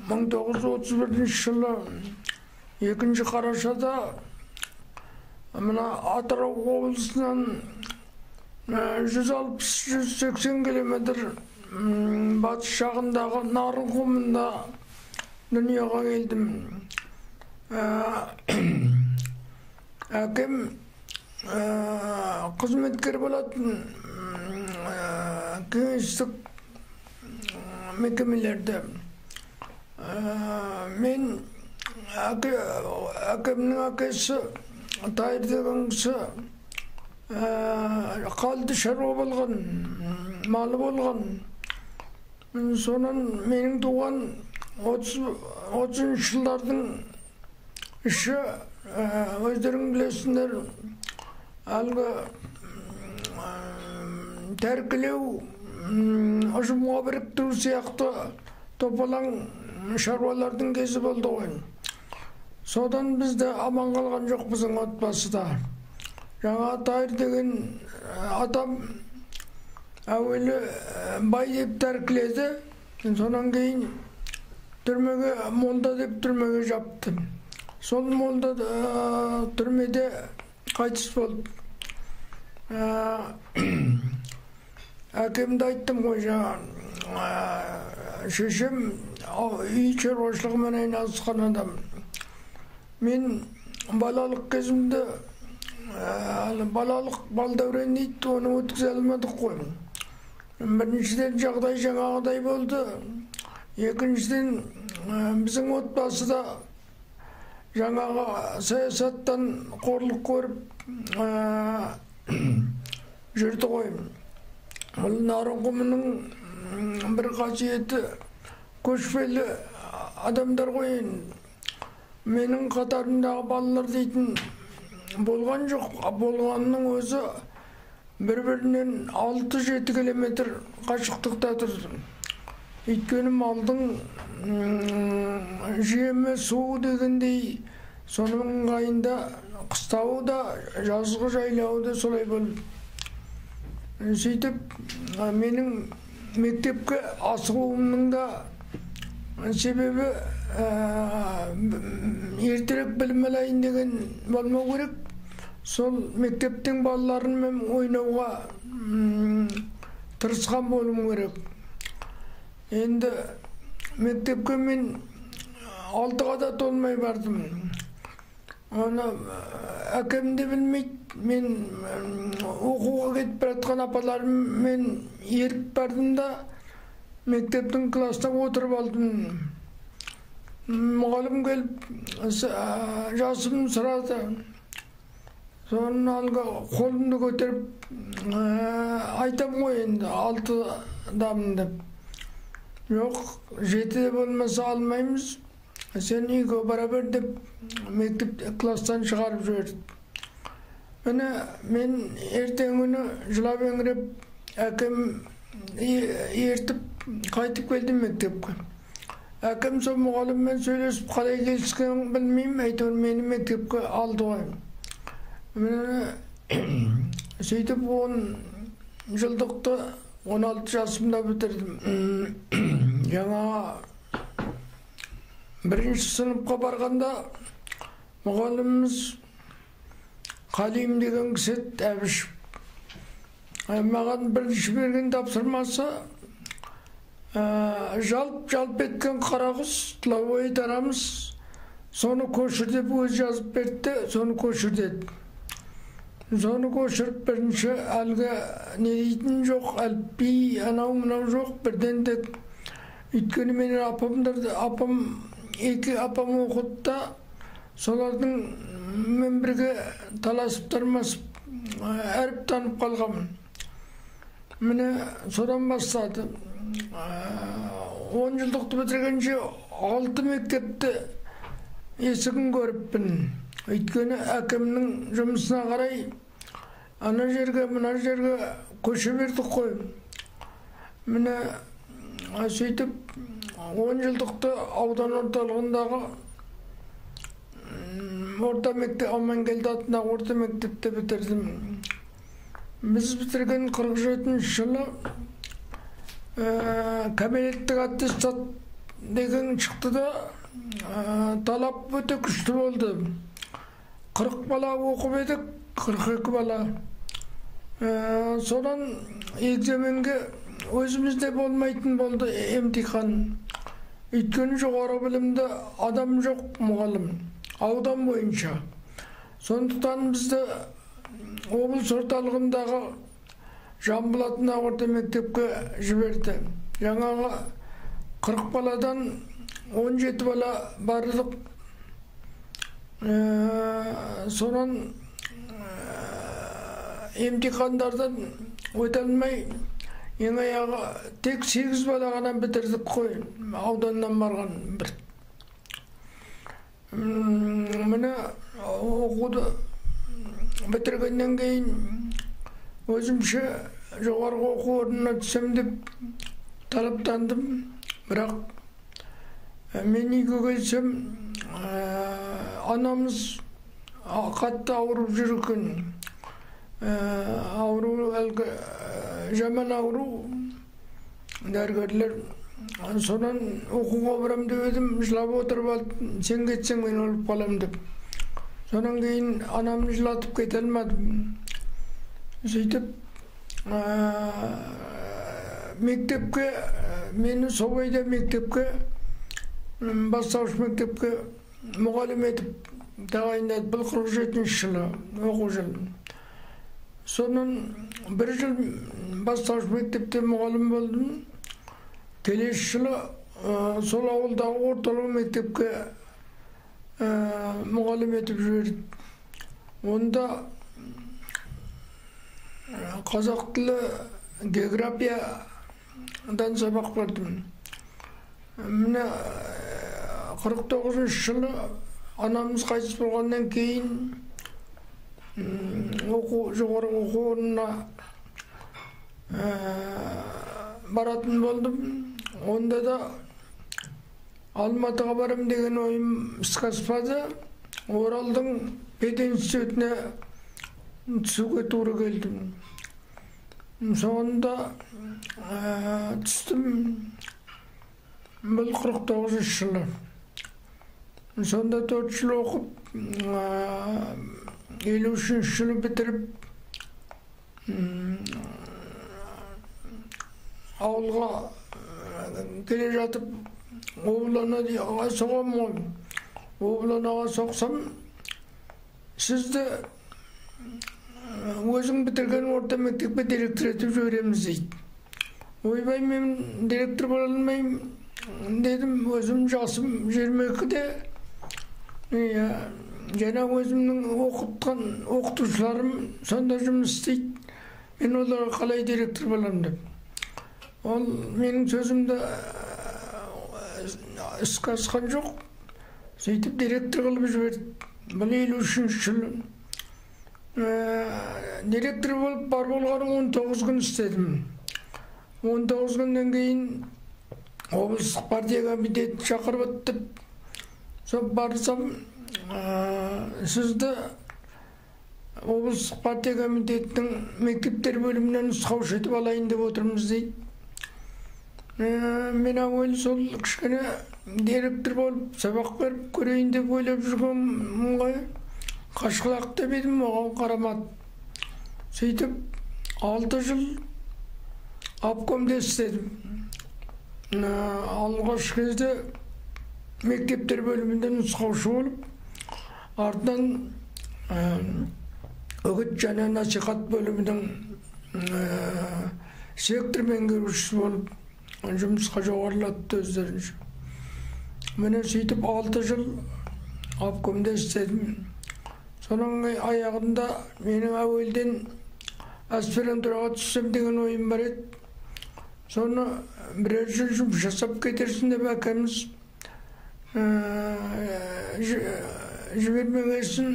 1931 жылы 2 қарашада мына Атырау облысынан 160-180 километр батыс жағындағы Нарын құмында дүниеге келдім. Әкем қызметкер болатын кеңестік мекемелерде. Мен әкемнің әкесі Тайыр деген кісі қалды шаруа болған, малы болған. Сонан менің туған 30 жылдардың іші, өздерің білесіңдер, әлгі тәркілеу, ұжымға біріктіру сияқты топалаң шаруалардың кезі болды ғой. Содан біз де аман қалған жоқ біздің отбасыда. Жаңа Тайыр деген атам әуелі бай деп тәркіледі, сонан кейін түрмеге, молда деп түрмеге жапты. Сол молда түрмеде қайтыс болды. Әкемді айттым ғой, жаңа шешем үй шаруашылығымен айналысқан адам. Мен балалық кезімді, балалық балдәурен дейді, оны өткізе алмадық қой. Біріншіден, жағдай жаңағыдай болды. Екіншіден, біздің отбасыда жаңағы саясаттан қорлық көріп жүрді ғой. Бұл Нарын құмының бір қасиеті көшпелі адамдар ғой. Менің қатарымдағы балалар дейтін болған жоқ. Болғанның өзі бір-бірінен 6-7 километр қашықтықта тұрды. Өйткені малдың жемі, суы дегендей, соның ыңғайында қыстауы да, жазғы жайлауы да солай болды. Сөйтіп, менің мектепке асығуымның да себебі ертерек білім алайын деген болмау керек. Сол мектептің балаларымен ойнауға тырысқан болуым керек. Енді мектепке мен 6-ға да толмай бардым. Оны әкем де білмейді. Мен оқуға кетіп бара жатқан апаларыммен еріп бардым да, мектептің класына отырып алдым. Мұғалім келіп жасымды сұрады. Соның әлгі қолымды көтеріп айтам ғой енді 6-дамын деп. Жоқ, 7-де болмаса алмаймыз, сен үйге бара бер деп мектеп класстан шығарып жіберді. Міне мен ертеңгі күні жылап еңіреп әкем ертіп қайтып келдім мектепке. Әкем сол мұғаліммен сөйлесіп қалай келіскенін білмеймін, әйтеуір мені мектепке алды ғой. Міне сөйтіп 10 жылдықты 16 жасымда бітірдім. Жаңа бірінші сыныпқа барғанда мұғаліміміз Қалим деген кісі еді, Әбіш. Маған бірінші берген тапсырмасы жалп-жалп еткен қарақұс, тұла тарамыз, соны көшір деп өзі жазып берді, соны көшір деді. Соны көшіріп бірінші әлгі не дейтін жоқ, әліпби, анау мынау жоқ, бірден тек. Өйткені менің апамдарды, апам, екі апам оқыды да, солардың мен бірге таласып тармасып әріп танып қалғанмын. Міне содан бастады. 10 жылдықты бітіргенше 6 мектепті есігін көріппін. Өйткені әкемнің жұмысына қарай ана жерге, мына жерге көше бердік қой. Міне сөйтіп 10 жылдықты аудан орталығындағы орта мектеп, Амангелді атындағы орта мектепте бітірдім. Біз бітірген 47 жылы кәмелеттік аттестат деген шықты да, талап өте күшті болды. 40 бала оқып едік, 42 бала. Содан экзаменге өзімізде болмайтын болды емтихан. Өйткені жоғары білімді адам жоқ, мұғалім аудан бойынша. Сондықтан бізді облыс орталығындағы Жамбыл атындағы орта мектепке жіберді. Жаңағы 40 баладан 17 бала бардық. Сонан емтихандардан өте алмай, ең аяғы тек 8 бала ғана бітірдік қой, ауданнан барған бір. Міне, оқуды бітіргеннен кейін өзімше жоғарғы оқу орнына түсем деп талаптандым. Бірақ мен үйге келсем, анамыз қатты ауырып жүр екен. Ауру әлгі жаман ауру, дәрігерлер. Содан оқуға барам деп едім, жылап отырып алды, сен кетсең мен өліп қалам деп. Содан кейін анамды жылатып кете алмадым. Сөйтіп мектепке, мені сол бойда мектепке, бастауыш мектепке мұғалім етіп тағайындады. Бұл 47-жылы, оқу жылы. Сонан бір жыл бастауыш мектепте мұғалім болдым. Келесі жылы сол ауылдағы орталық мектепке мұғалім етіп жіберді. Онда қазақ тілі, географиядан сабақ бердім. Міне, 49 жылы анамыз қайтыс болғаннан кейін оқу, жоғарғы оқу орнына баратын болдым. Онда да Алматыға барам деген ойым іске аспады. Оралдың пединститутіне түсуге тура келдім. Сонда түстім, бұл 49 жылы. Сонда 4 жыл оқып, 53 жылы бітіріп, ауылға келе жатып облоноға соғамын ғой. Облоноға соқсам, сізді өзің бітірген орта мектепке директор етіп жібереміз дейді. Ойбай, мен директор бола алмаймын дедім, өзім жасым 22-де. Иә, жаңа өзімнің оқытқан оқытушыларым сонда жұмыс істейді, мен оларға қалай директор боламын деп. Ол менің сөзімді іске асқан жоқ. Сөйтіп директор қылып жіберді. Бұл 53 жылы. Директор болып бар болғаным 19 күн істедім. 19 күннен кейін облыстық партия комитеті шақырып өттіп, сол барсам, сізді облыстық партия комитетінің мектептер бөлімінен нұсқаушы етіп алайын деп отырмыз дейді. Мен әуелі сол кішкене директор болып сабақ беріп көрейін деп ойлап жүргенмін ғой. Қашқалақ деп едім, оған қарамады. Сөйтіп 6 жыл обкомда істедім. Алғашқы кезде мектептер бөлімінде нұсқаушы болып, артынан үгіт және насихат бөлімінің сектор меңгерушісі болып жұмысқа жоғарылатты өздерінше. Міне, сөйтіп 6 жыл обкомда істедім. Соның аяғында менің әуелден аспирантураға түссем деген ойым бар еді. Соны бірер жыл жұмыс жасап кетерсің деп әкеміз жібермегесін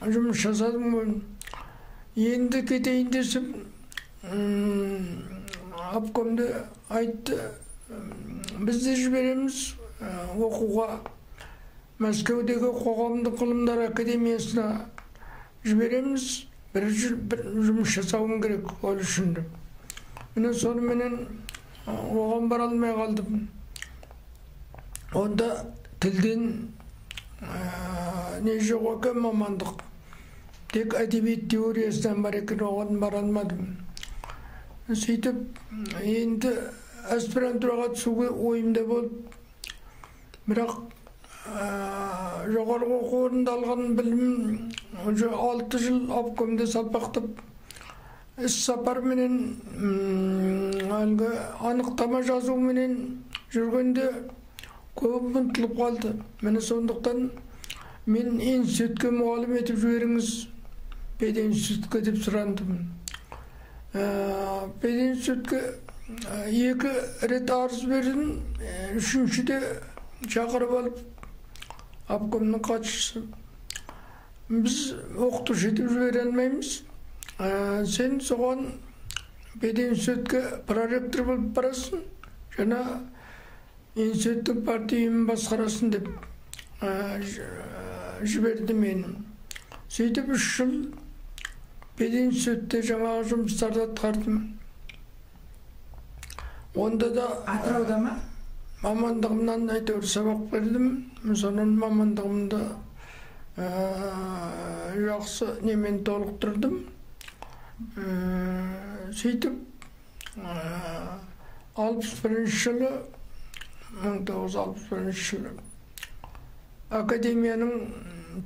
жұмыс жасадым ғой. Енді кетейін десем, обкомды айтты, біз де жібереміз оқуға, Мәскеудегі қоғамдық ғылымдар академиясына жібереміз, бір жыл бір жұмыс жасауың керек ол үшін деп. Міне, соныменен оған бара алмай қалдым. Онда тілден не жоқ екен мамандық. Тек әдебиет теориясынан бар екен, оған бара алмадым. Сөйтіп, енді аспирантураға түсуге ойымда болып, бірақ жоғарғы оқу орнында алған білімім уже 6 жыл обкомда салпақтап, іс сапарменен, әлгі анықтама жазуменен жүргенде көп ұмытылып қалды. Міне сондықтан мен институтке мұғалім етіп жіберіңіз, пединститутке деп сұрандым. Пединститутке 2 рет арыз бердім, үшіншіде шақырып алып обкомның хатшысы, біз оқытушы етіп жібере алмаймыз, сен соған пединститутке проректор болып барасың, және институттың партия ұйымын басқарасың деп жіберді мені. Сөйтіп 3 жыл пединститутте жаңағы жұмыстарды атқардым. Онда да Атырауда ма? Мамандығымнан әйтеуір сабақ бердім. Сонан мамандығымды жақсы немен толықтырдым. Сөйтіп 61 жылы, 1961 жылы академияның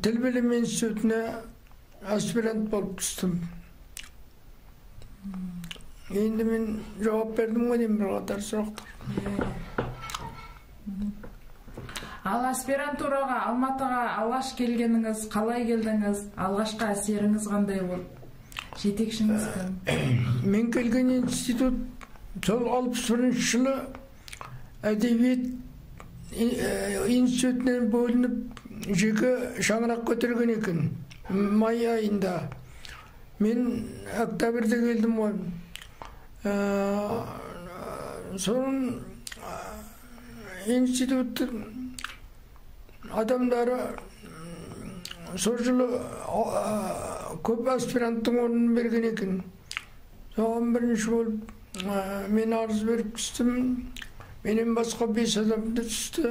тіл білімі институтына аспирант болып түстім. Енді мен жауап бердім ғой деймін бірқатар сұрақтар. Ал аспирантураға Алматыға алғаш келгеніңіз, қалай келдіңіз? Алғашқы әсеріңіз қандай болды? Жетекшіңіз кім? Мен келген институт сол 61 жылы әдебиет институтынан бөлініп жеке шаңырақ көтерген екен. Май айында. Мен октябрьде келдім ғой. Соның институттың адамдары сол жылы көп аспиранттың орнын берген екен. Соған бірінші болып мен арыз беріп түстім. Менен басқа 5 адам да түсті.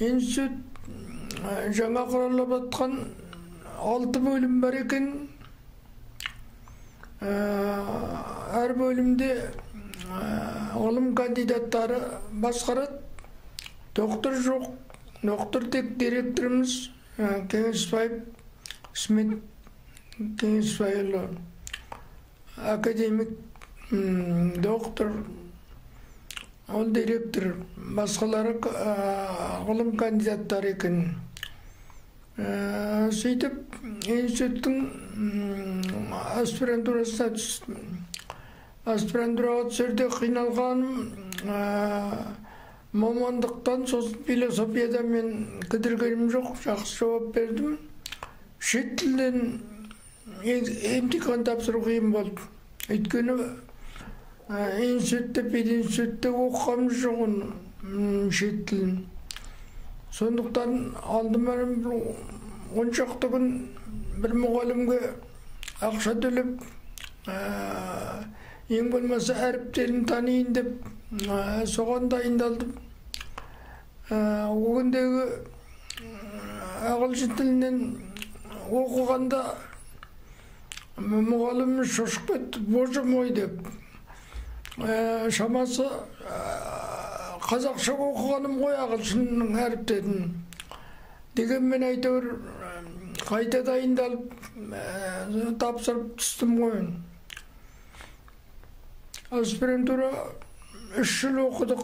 Институт жаңа құралып жатқан 6 бөлім бар екен. Әр бөлімде ғылым кандидаттары басқарады. Доктор жоқ. Доктор тек директорымыз Кеңесбаев Смет Кеңесбайұлы, академик, доктор, ол директор, басқалары ғылым кандидаттары екен. Сөйтіп институттың аспирантурасына түстім. Аспирантураға түсерде қиналғаным мамандықтан, сосын философияда мен кідіргенім жоқ, жақсы жауап бердім. Шет тілден емтихан тапсыру қиын болды. Өйткені институтте, пединститутте оқығаным жоқ оны, шет тілін. Сондықтан алдыма 10 шақты күн бір мұғалімге ақша төлеп, ең болмаса әріптерін таниын деп соған дайындалдым. О күндегі ағылшын тілінен оқығанда мұғаліміміз шошып кетті, боже мой деп. Шамасы қазақша оқығаным ғой ағылшынның әріптерін. Дегенмен әйтеуір қайта дайындалып тапсырып түстім ғой. Аспирантура 3 жыл оқыдық,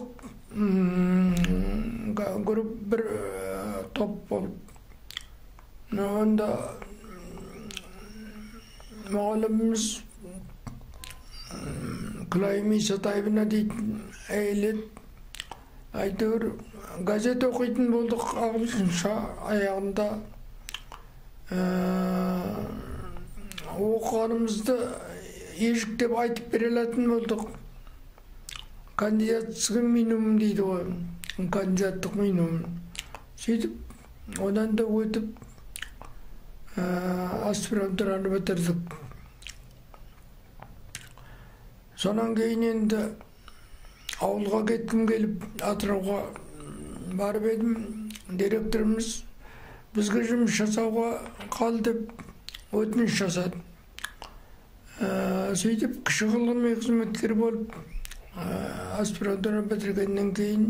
групп бір топ болып. Онда мұғаліміміз Күлайым Исатаевна дейтін әйел еді. Әйтеуір газет оқитын болдық ағылшынша аяғында. Оқығанымызды ежіктеп айтып бере алатын болдық. Кандидатский минимум дейді ғой, кандидаттық минимум. Сөйтіп, одан да өтіп аспирантураны бітірдік. Сонан кейін енді ауылға кеткім келіп, Атырауға Барып едім, директорымыз бізге жұмыс жасауға қал деп өтініш жасады. Сөйтіп кіші ғылыми қызметкер болып аспирантура бітіргеннен кейін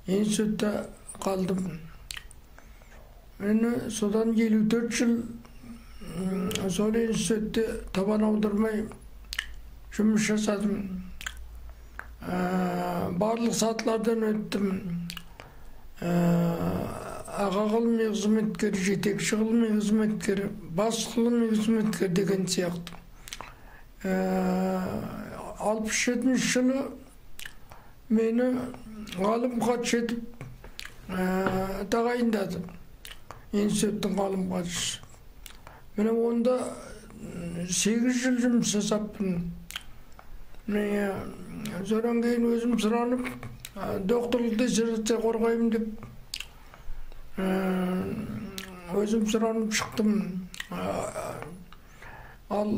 институтта қалдым. Мені содан 54 жыл сол институтте табан аудырмай жұмыс жасадым. Барлық сатылардан өттім. Аға ғылыми қызметкер, жетекші ғылыми қызметкер, бас ғылыми қызметкер деген сияқты. 67 жылы мені ғалым хатшы етіп тағайындады. Институттың ғалым хатшысы. Міне онда 8 жыл жұмыс жасаппын. Содан кейін өзім сұранып, докторлық диссертация қорғаймын деп өзім сұранып шықтым. Ал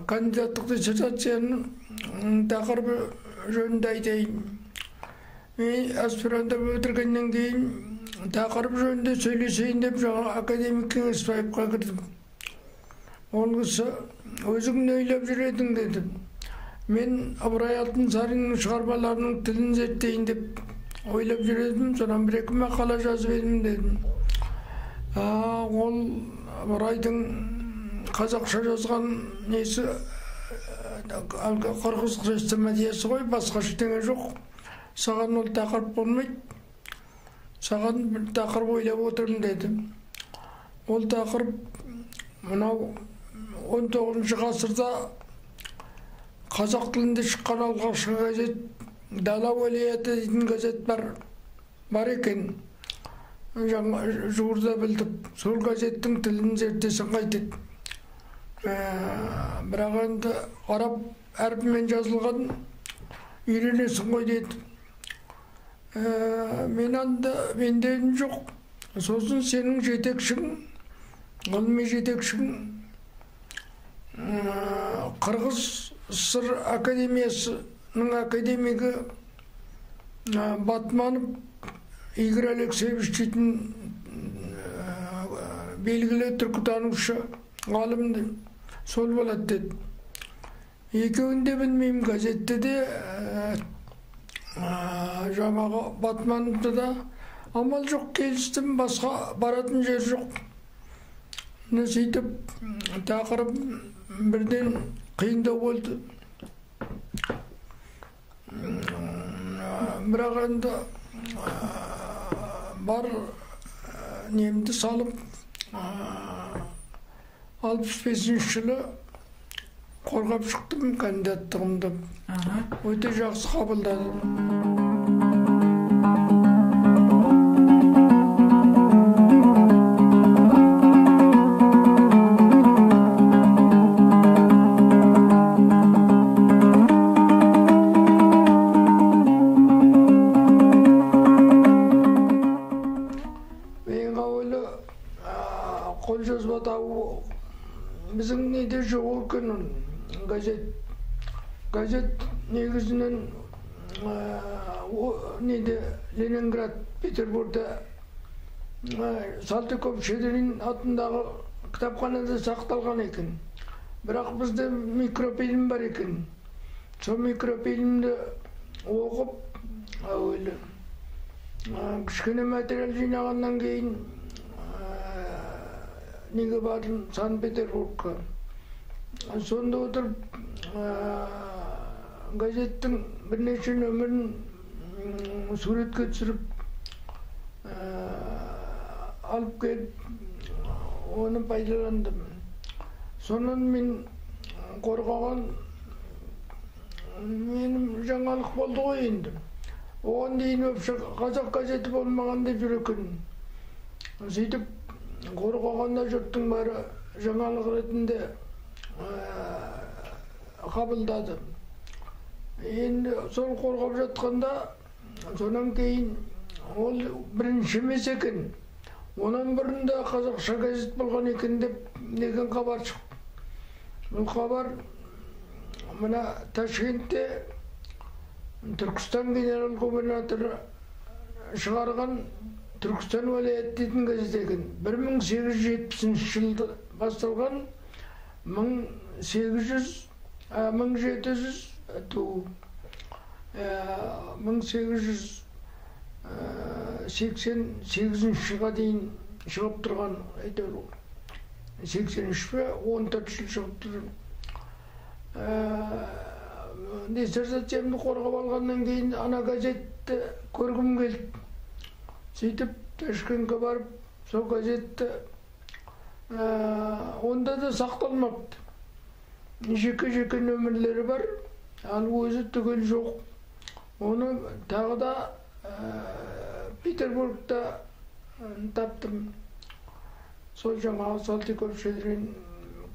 кандидаттық диссертацияның тақырыбы жөнінде айтайын. Мен аспирантура бітіргеннен кейін тақырып жөнінде сөйлесейін деп жаңа академик Кеңесбаевқа кірдім. Ол кісі өзің не ойлап жүр едің деді. Мен Ыбырай Алтынсариннің шығармаларының тілін зерттейін деп ойлап жүр едім, содан бір-екі мақала жазып едім дедім. Ол Ыбырайдың қазақша жазған несі қырғыз хрестоматиясы ғой, басқа ештеңе жоқ. Саған ол тақырып болмайды, саған бір тақырып ойлап отырмын деді. Ол тақырып мынау 19 ғасырда қазақ тілінде шыққан алғашқы газет «Дала уәлияты» дейтін газет бар екен. Жаңа жуырда білдік. Сол газеттің тілін зерттесең қайтеді. Бірақ енді араб әрпімен жазылған үйренесің ғой деді. Мен анда менде жоқ. Сосын сенің жетекшің, ғылыми жетекшің Қырғыз ССР академиясының академигі Батманов Игорь Алексеевич дейтін белгілі түркітанушы ғалым сол болады деді. Екеуін де білмеймін, газетте де жаңағы Батмановты да амал жоқ, келістім, басқа баратын жер жоқ. Сөйтіп тақырып бірден қиындау болды. Бірақ енді бар немді салып 65 жылы қорғап шықтым кандидаттығымды. Өте жақсы қабылдадым. Біздің неде жоқ екен газет. Газет негізінен неде Ленинград, Петербургда Салтыков-Щедрин атындағы кітапханада сақталған екен. Бірақ бізде микрофильм бар екен. Сол микрофильмді оқып, әуелі кішкене материал жинағаннан кейін неге бардым Санкт-Петербургқа. Сонда отырып газеттің бірнеше нөмірін суретке түсіріп алып келіп оны пайдаландым. Сонан мен қорғаған менің жаңалық болды ғой енді. Оған дейін вообще қазақ газеті болмаған деп жүр екен. Сөйтіп қорғағанда жұрттың бәрі жаңалық ретінде қабылдады. Енді сол қорғап жатқанда содан кейін ол бірінші емес екен. Онан бұрын да қазақша газет болған екен деп деген хабар шықты. Бұл хабар мына Ташкентте Түркістан генерал-губернаторы шығарған Түркістан уәлаяты дейтін газет екен. 1870 жылда басталған, 1800 1700 ту 1888 жылға дейін шығып тұрған, әйтеуір 83 пе, 14 жыл шығып тұр. Диссертациямды қорғап алғаннан кейін ана газетті көргім келді. Сөйтіп Ташкентке барып, сол газетті, онда да сақталмапты. Жеке-жеке нөмірлері бар, ал өзі түгел жоқ. Оны тағы да Петербургта таптым. Сол жаңағы Салтыков-Щедрин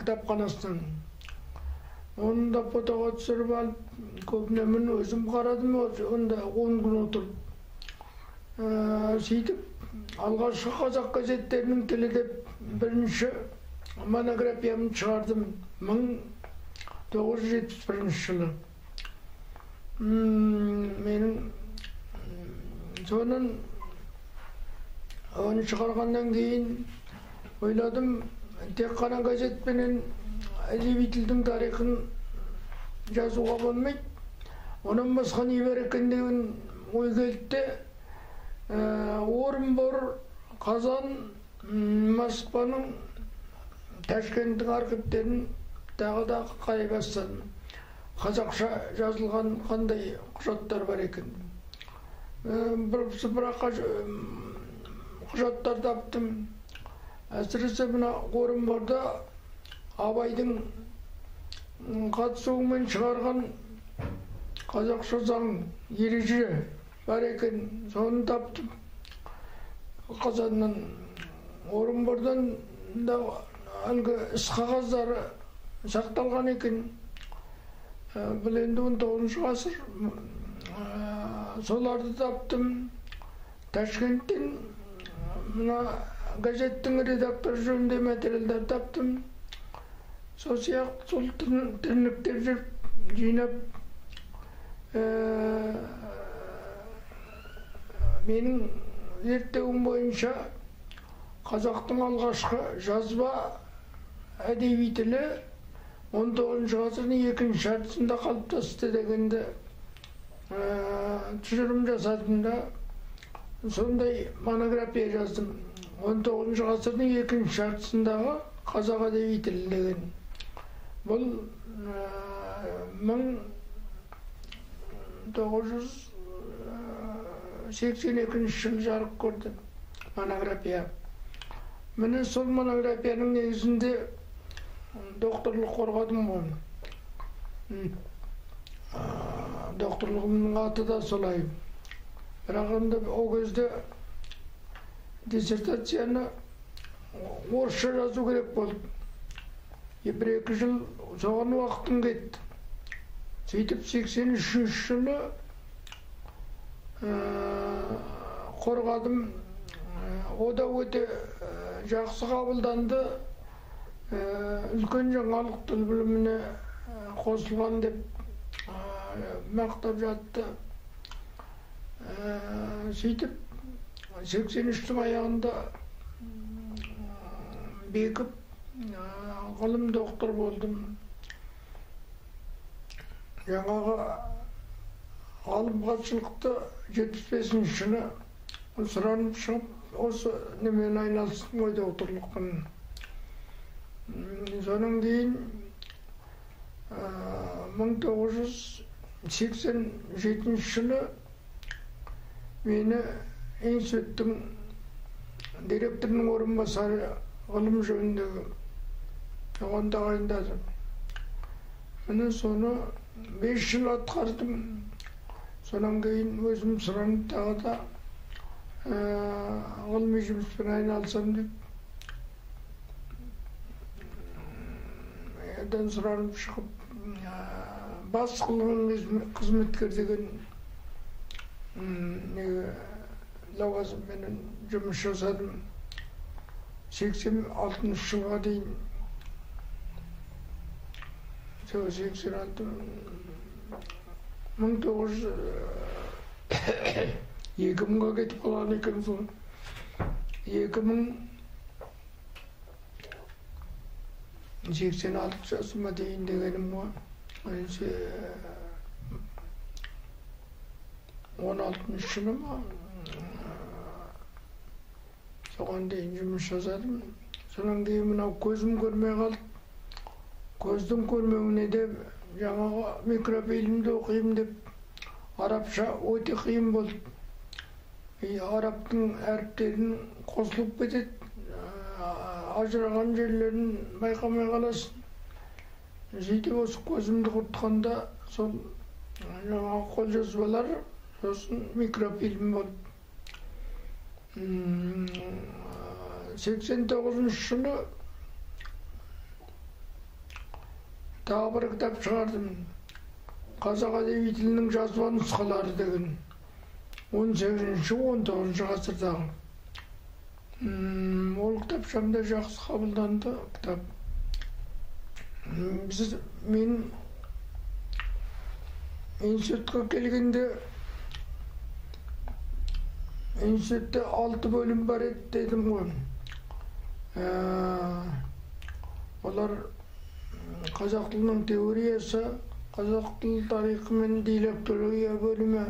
кітапханасынан. Оны да фотоға түсіріп алып, көп нөмірін өзім қарадым, онда 10 күн отырып. Сөйтіп, алғашқы қазақ газеттерінің тілі деп бірінші монографиямды шығардым 1971 жылы. Менің сонын оны шығарғаннан кейін ойладым, тек қана газетпенен әдеби тілдің тарихын жазуға болмайды, онан басқа не бар екен деген ой келді де, Орынбор, Қазан, Москваның, Ташкенттің архивтерін тағы да қарай бастадым. Қазақша жазылған қандай құжаттар бар екен. Бір сыпыра құжаттар таптым. Әсіресе мына Орынборда Абайдың қатысуымен шығарған қазақша заң ереже бар екен, соны таптым. Қазаннан, Орынбордан да әлгі іс қағаздары сақталған екен. Бұл енді 19 ғасыр. Соларды таптым. Ташкенттен мына газеттің редакторы жөнінде материалдар таптым. Сол сияқты сол тірліктер жүріп жинап, менің зерттеуім бойынша қазақтың алғашқы жазба әдеби тілі 19 ғасырдың екінші жартысында қалыптасты дегенді тұжырым жасадым да, сондай монография жаздым. 19 ғасырдың екінші жартысындағы қазақ әдеби тілі деген. Бұл 1982 жылы жарық көрді монография. Міне сол монографияның негізінде докторлық қорғадым ғой. Докторлығымның аты да солай. Бірақ енді ол кезде диссертацияны орысша жазу керек болды. Бір-екі жыл соған уақытым кетті. Сөйтіп 83 жылы қорғадым. О да өте жақсы қабылданды. Үлкен жаңалық тіл біліміне қосылған деп мақтап жатты. Сөйтіп 83-тің аяғында бекіп ғылым доктор болдым. Жаңағы ғалым хатшылықты 75 жылы сұранып шығып, осы немен айналыстым ғой, докторлықпен. Содан кейін 1987 жылы мені институттың директорының орынбасары ғылым жөніндегі оған тағайындады. Міне соны 5 жыл атқардым. Содан кейін өзім сұранып тағы да ғылыми жұмыспен айналысам деп елден сұранып шығып, бас ғылыми қызметкер деген лауазымменен жұмыс жасадым. 86 жылға дейін. Сол 86, 2000-ға кетіп қалған екенбіз ғой. 2086 жасыма дейін дегенім ғой. 16-шы жылы ма, соған дейін жұмыс жасадым. Содан кейін мынау көзім көрмей қалды. Көздің көрмеуіне де жаңағы микрофильмді оқимын деп арабша өте қиын болды. Арабтың әріптерін қосылып кетеді, ажыраған жерлерін байқамай қаласың. Сөйтіп осы көзімді құртқанда сол жаңағы қолжазбалар, сосын микрофильм болды. 89 жылы тағы бір кітап шығардым. Қазақ әдеби тілінің жазба нұсқалары деген. 18-19 ғасырдағы. Ол кітапшам да жақсы қабылданды кітап. Мен институтқа келгенде институтта 6 бөлім бар еді дедім ғой. Олар қазақ тілінің теориясы, қазақ тіл тарихы мен диалектология бөлімі,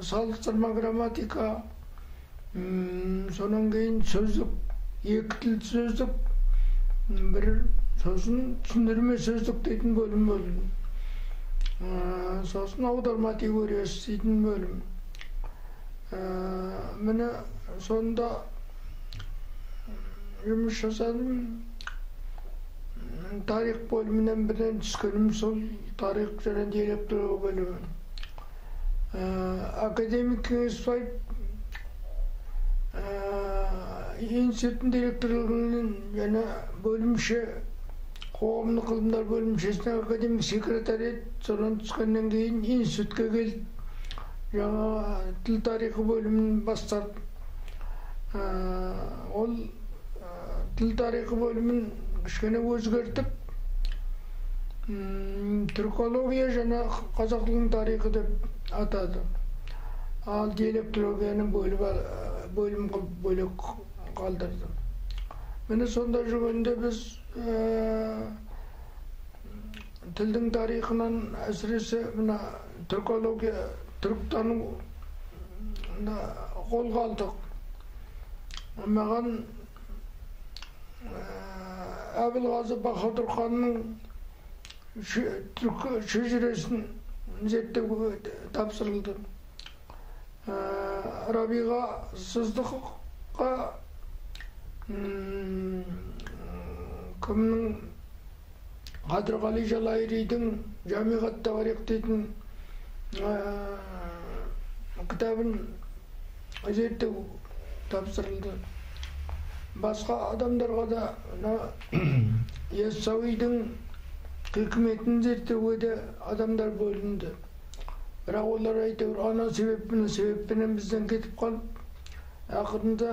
салыстырма грамматика, содан кейін сөздік, екі тілді сөздік, бір сосын түсіндірме сөздік дейтін бөлім болды. Сосын аударма теориясы дейтін бөлім. Міне сонда жұмыс жасадым. Тарих бөлімінен бірден түскенім сол тарих және диалектология бөлімі. Академик Кеңесбаев институттың директорлығынан және бөлімше, қоғамдық ғылымдар бөлімшесінің академик секретарь еді. Содан түскеннен кейін институтқа келді. Жаңа тіл тарихы бөлімін бастады. Ол тіл тарихы бөлімін кішкене өзгертіп, түркология және қазақ тілінің тарихы деп атады. Ал диалектологияны бөлім қылып бөлек қалдырды. Міне сонда жүргенде біз тілдің тарихынан әсіресе мына түркология, түріктану қолға алдық. Маған Әбілғазы Баһадүр ханның шежіресін зерттеуге тапсырылды. Рабиға Сыздыққа кімнің Қадырғали Жалайыридің Жамиғат Тауарих дейтін кітабын зерттеу тапсырылды. Басқа адамдарға да Яссауидің хикметін зерттеуге де адамдар бөлінді. Бірақ олар әйтеуір ана себеппенен себеппенен бізден кетіп қалып, ақырында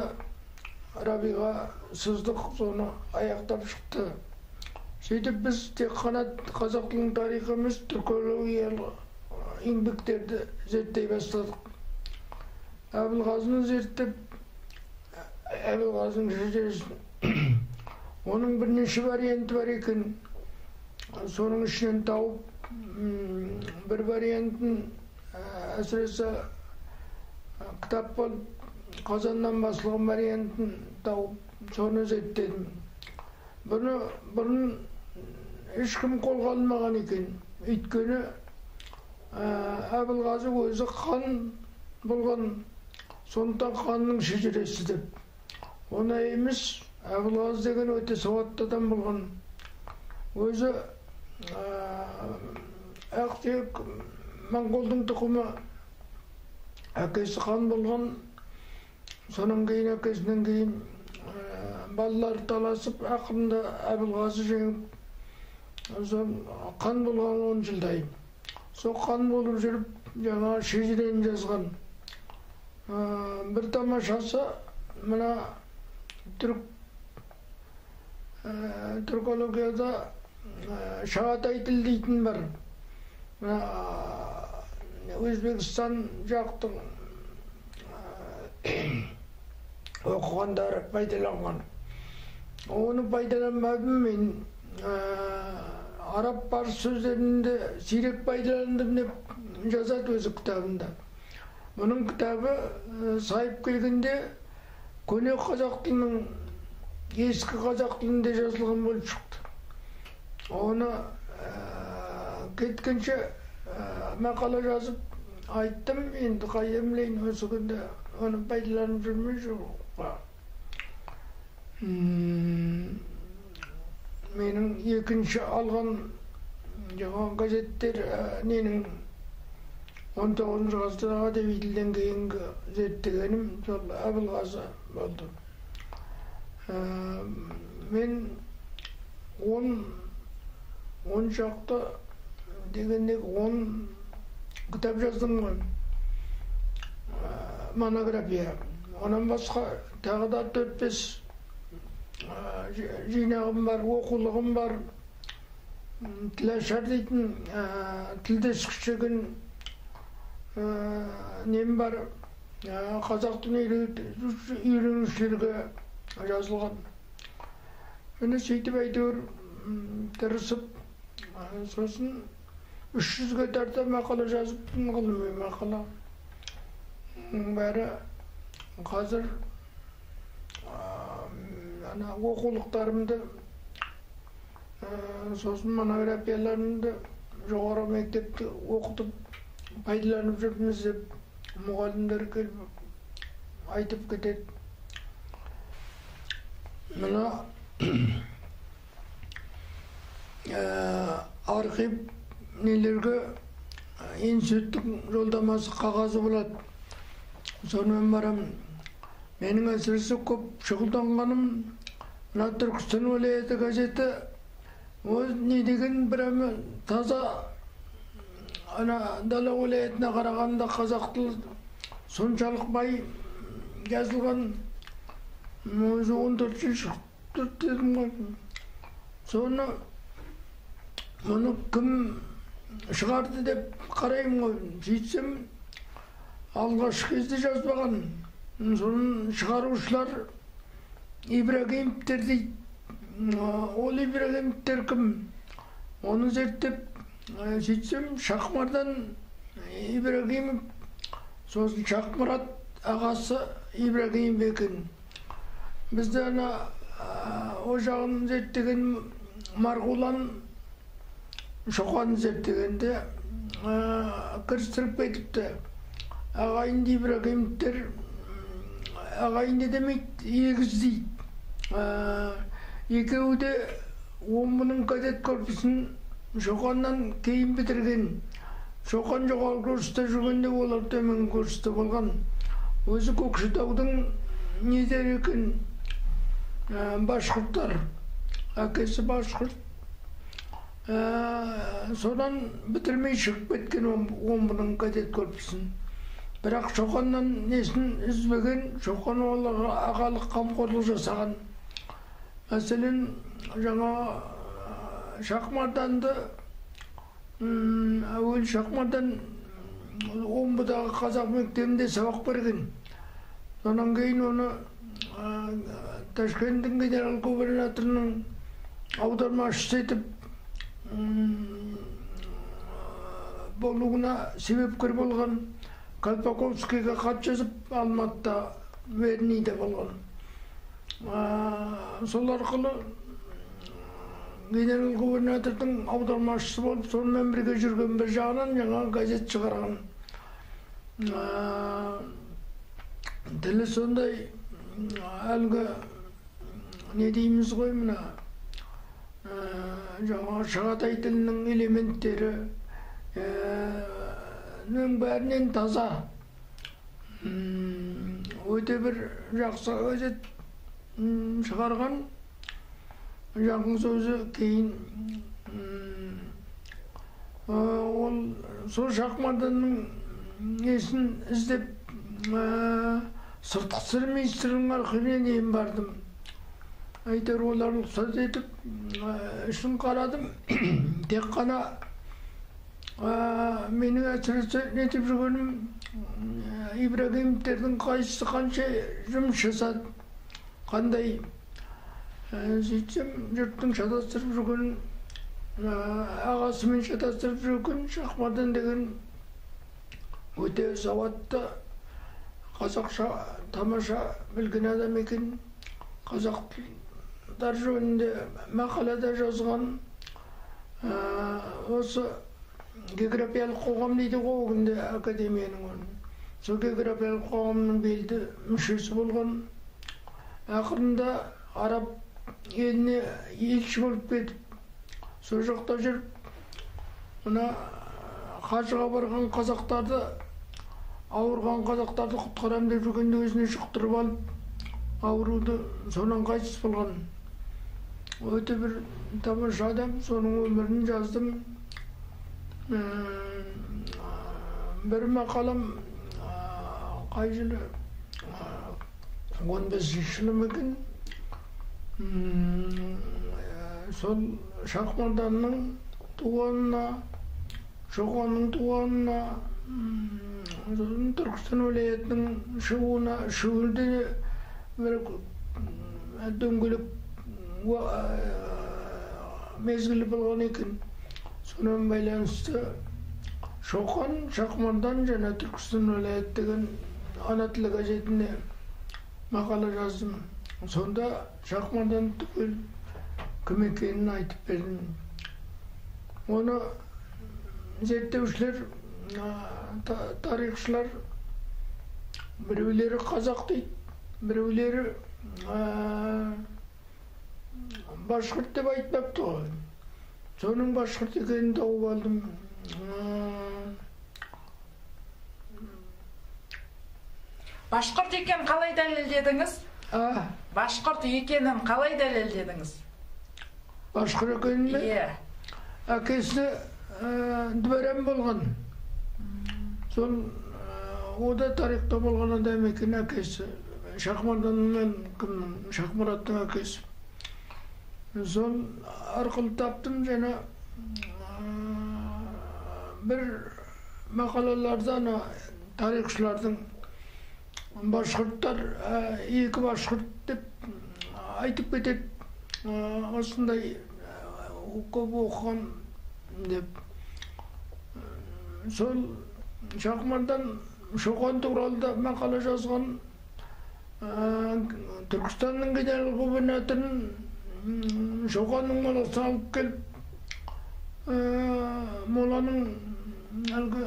Рабиға Сыздық соны аяқтап шықты. Сөйтіп біз тек қана қазақ тілінің тарихы емес, түркологиялық еңбектерді зерттей бастадық. Әбілғазыны зерттеп, Әбілғазының шежіресін, оның бірнеше варианты бар екен. Соның ішінен тауып, бір вариантын әсіресе кітап болып Қазаннан басылған вариантын тауып, соны зерттедім. Бұны бұрын ешкім қолға алмаған екен. Өйткені Әбілғазы өзі хан болған, сондықтан ханның шежіресі деп. Оны емес, Әбілғазы деген өте сауатты адам болған. Өзі ақтүйек моңғолдың тұқымы, әкесі хан болған. Содан кейін әкесінен кейін балалары таласып, ақырында Әбілғазы жеңіп, сол хан болған 10 жылдай. Сол хан болып жүріп, жаңа шежірені жазған. Бір тамашасы мына түркологияда Шағатай тіл дейтін бар. Мына Өзбекстан жақтың оқығандары пайдаланған. Оны пайдаланбадым мен, араб парсы сөздерінде сирек пайдаландым деп жазады өзі кітабында. Мұның кітабы сайып келгенде көне қазақ тілінің, ескі қазақ тілінде жазылған болып шықты. Оны кеткенше мақала жазып айттым, енді қайдан білейін, осы күнде оны пайдаланып жүрмін жоқ. Менің екінші алған жаңа газеттер ненің 19 ғасырдағы әдеби тілден кейінгі зерттегенім сол Әбілғазы болды. Мен он шақты дегенде 10 кітап жаздым ғой, монография. Онан басқа тағы да 4-5 жинағым бар, оқулығым бар. Тілашар дейтін тілдескіш деген нем бар, қазақ тілін үйренушілерге жазылған. Міне сөйтіп әйтеуір тырысып, сосын 300-ге тарта мақала жазыппын, ғылыми мақала. Бәрі қазір ана оқулықтарымды, сосын монографияларымды жоғары мектепте оқытып пайдаланып жүрміз деп мұғалімдер келіп айтып кетеді. Мына архив нелерге институттың жолдамасы қағазы болады. Сонымен барамын. Менің әсіресе көп шұғылданғаным мына Түркістан уәлаяты газеті. Ол не деген бір таза ана дала уәлаятына қарағанда қазақ тілі соншалық бай жазылған. Өзі 14-ші шығып тұр дедім ғой. Соны мұны кім шығарды деп қараймын ғой. Сөйтсем алғашқы кезде жазбаған. Соны шығарушылар Ибрагимовтер дейді. Ол Ибрагимовтер кім? Оны зерттеп сөйтсем Шахмардан Ибрагимов, сосын Шахмұрат ағасы Ибрагимов екен. Бізде ана о жағын зерттеген Марғұлан Шоқанды зерттегенде кірістіріп кетіпті. Ағайынды Ибрагимовтер ағайынды демейді, егіз дейді. Екеуі де Омбының кадет корпусын Шоқаннан кейін бітірген. Шоқан жоғары курста жүргенде олар төменгі курста болған. Өзі Көкшетаудың недері екен, башқұрттар. Әкесі башқұрт. Содан бітірмей шығып кеткен Омбының кадет корпусын. Бірақ Шоқаннан несін үзбеген, Шоқан оларға ағалық қамқорлық жасаған. Мәселен, жаңа Шахмарданды, әуел Шахмардан Омбыдағы қазақ мектебінде сабақ берген. Сонан кейін оны Ташкенттің генерал губернаторының аудармашысы етіп болуына себепкер болған. Колпаковскийге хат жазып Алматыда Верныйде болған. Сол арқылы генерал губернатордың аудармашысы болып, сонымен бірге жүрген, бір жағынан жаңа газет шығарған. Тілі сондай әлгі не дейміз ғой, мына жаңа шағатай тілінің элементтері бәрінен таза. Өте бір жақсы газет шығарған. Жақын сөзі кейін ол сол Шахмарданның несін іздеп сыртқы істер министрінің архивіне дейін бардым. Әйтеуір олар рұқсат етіп, ішін қарадым. Тек қана Менің әсіресе нетіп жүргенім, Ибрагимовтердің қайсысы қанша жұмыс жасады, қандай. Сөйтсем, жұрттың шатастырып жүрген, ағасымен шатастырып жүрген Шахмардан деген өте сауатты, қазақша тамаша білген адам екен. Қазақтар жөнінде мақала да жазған. Осы географиялық қоғам дейді ғой ол күнде академияның оны. Сол географиялық қоғамның белді мүшесі болған. Ақырында араб еліне елші болып кетіп, сол жақта жүріп, мына қажыға барған қазақтарды, ауырған қазақтарды құтқарам деп жүргенде өзіне жұқтырып алып, ауруды сонан қайтыс болған. Өте бір тамаша адам, соның өмірін жаздым. Бір мақалам қай жылы, 15 жылы ма екен, сол Шахмарданның туғанына, Шоқанның туғанына, сосын Түркістан уәлаятының шығуына, үшеуінде бір дөңгелек мезгілі болған екен. Сонымен байланысты Шоқан, Шахмардан және Түркістан уәлаяты деген ана тілі газетіне мақала жаздым. Сонда Шахмардан түгел кім екенін айтып бердім. Оны зерттеушілер, тарихшылар біреулері қазақ дейді, біреулері башқұрт деп айтпапты ғой. Соның башқұрт екенін тауып алдым. Башқұрт екенін қалай дәлелдедіңіз? Башқұрт екенін қалай дәлелдедіңіз? Башқұрт екенін бе? Иә. Әкесі дворян болған. Сол о да тарихта болған адам екен әкесі. Шахмарданның кімнің, Шахмұраттың әкесі. Сол арқылы таптым және бір мақалаларда ана тарихшылардың башқұрттар, екі башқұрт деп айтып кетеді, осындай көп оқыған деп. Сол Шахмардан Шоқан туралы да мақала жазған. Түркістанның генерал-губернаторын Шоқанның моласын алып келіп, моланың әлгі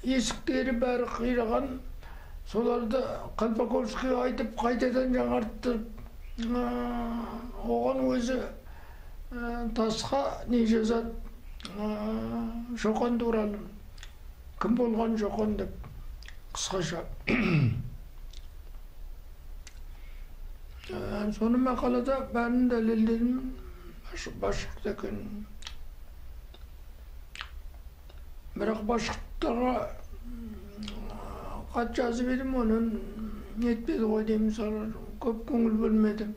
есіктері бәрі қираған, соларды Қалпаковскийге айтып қайтадан жаңарттырып, оған өзі тасқа не жазады, Шоқан туралы, кім болған Шоқан деп қысқаша. Соны мақалада бәрін дәлелдедім, башқұрт екенін. Бірақ башқұрттарға хат жазып едім, оның нетпеді ғой деймін, солар көп көңіл бөлмеді.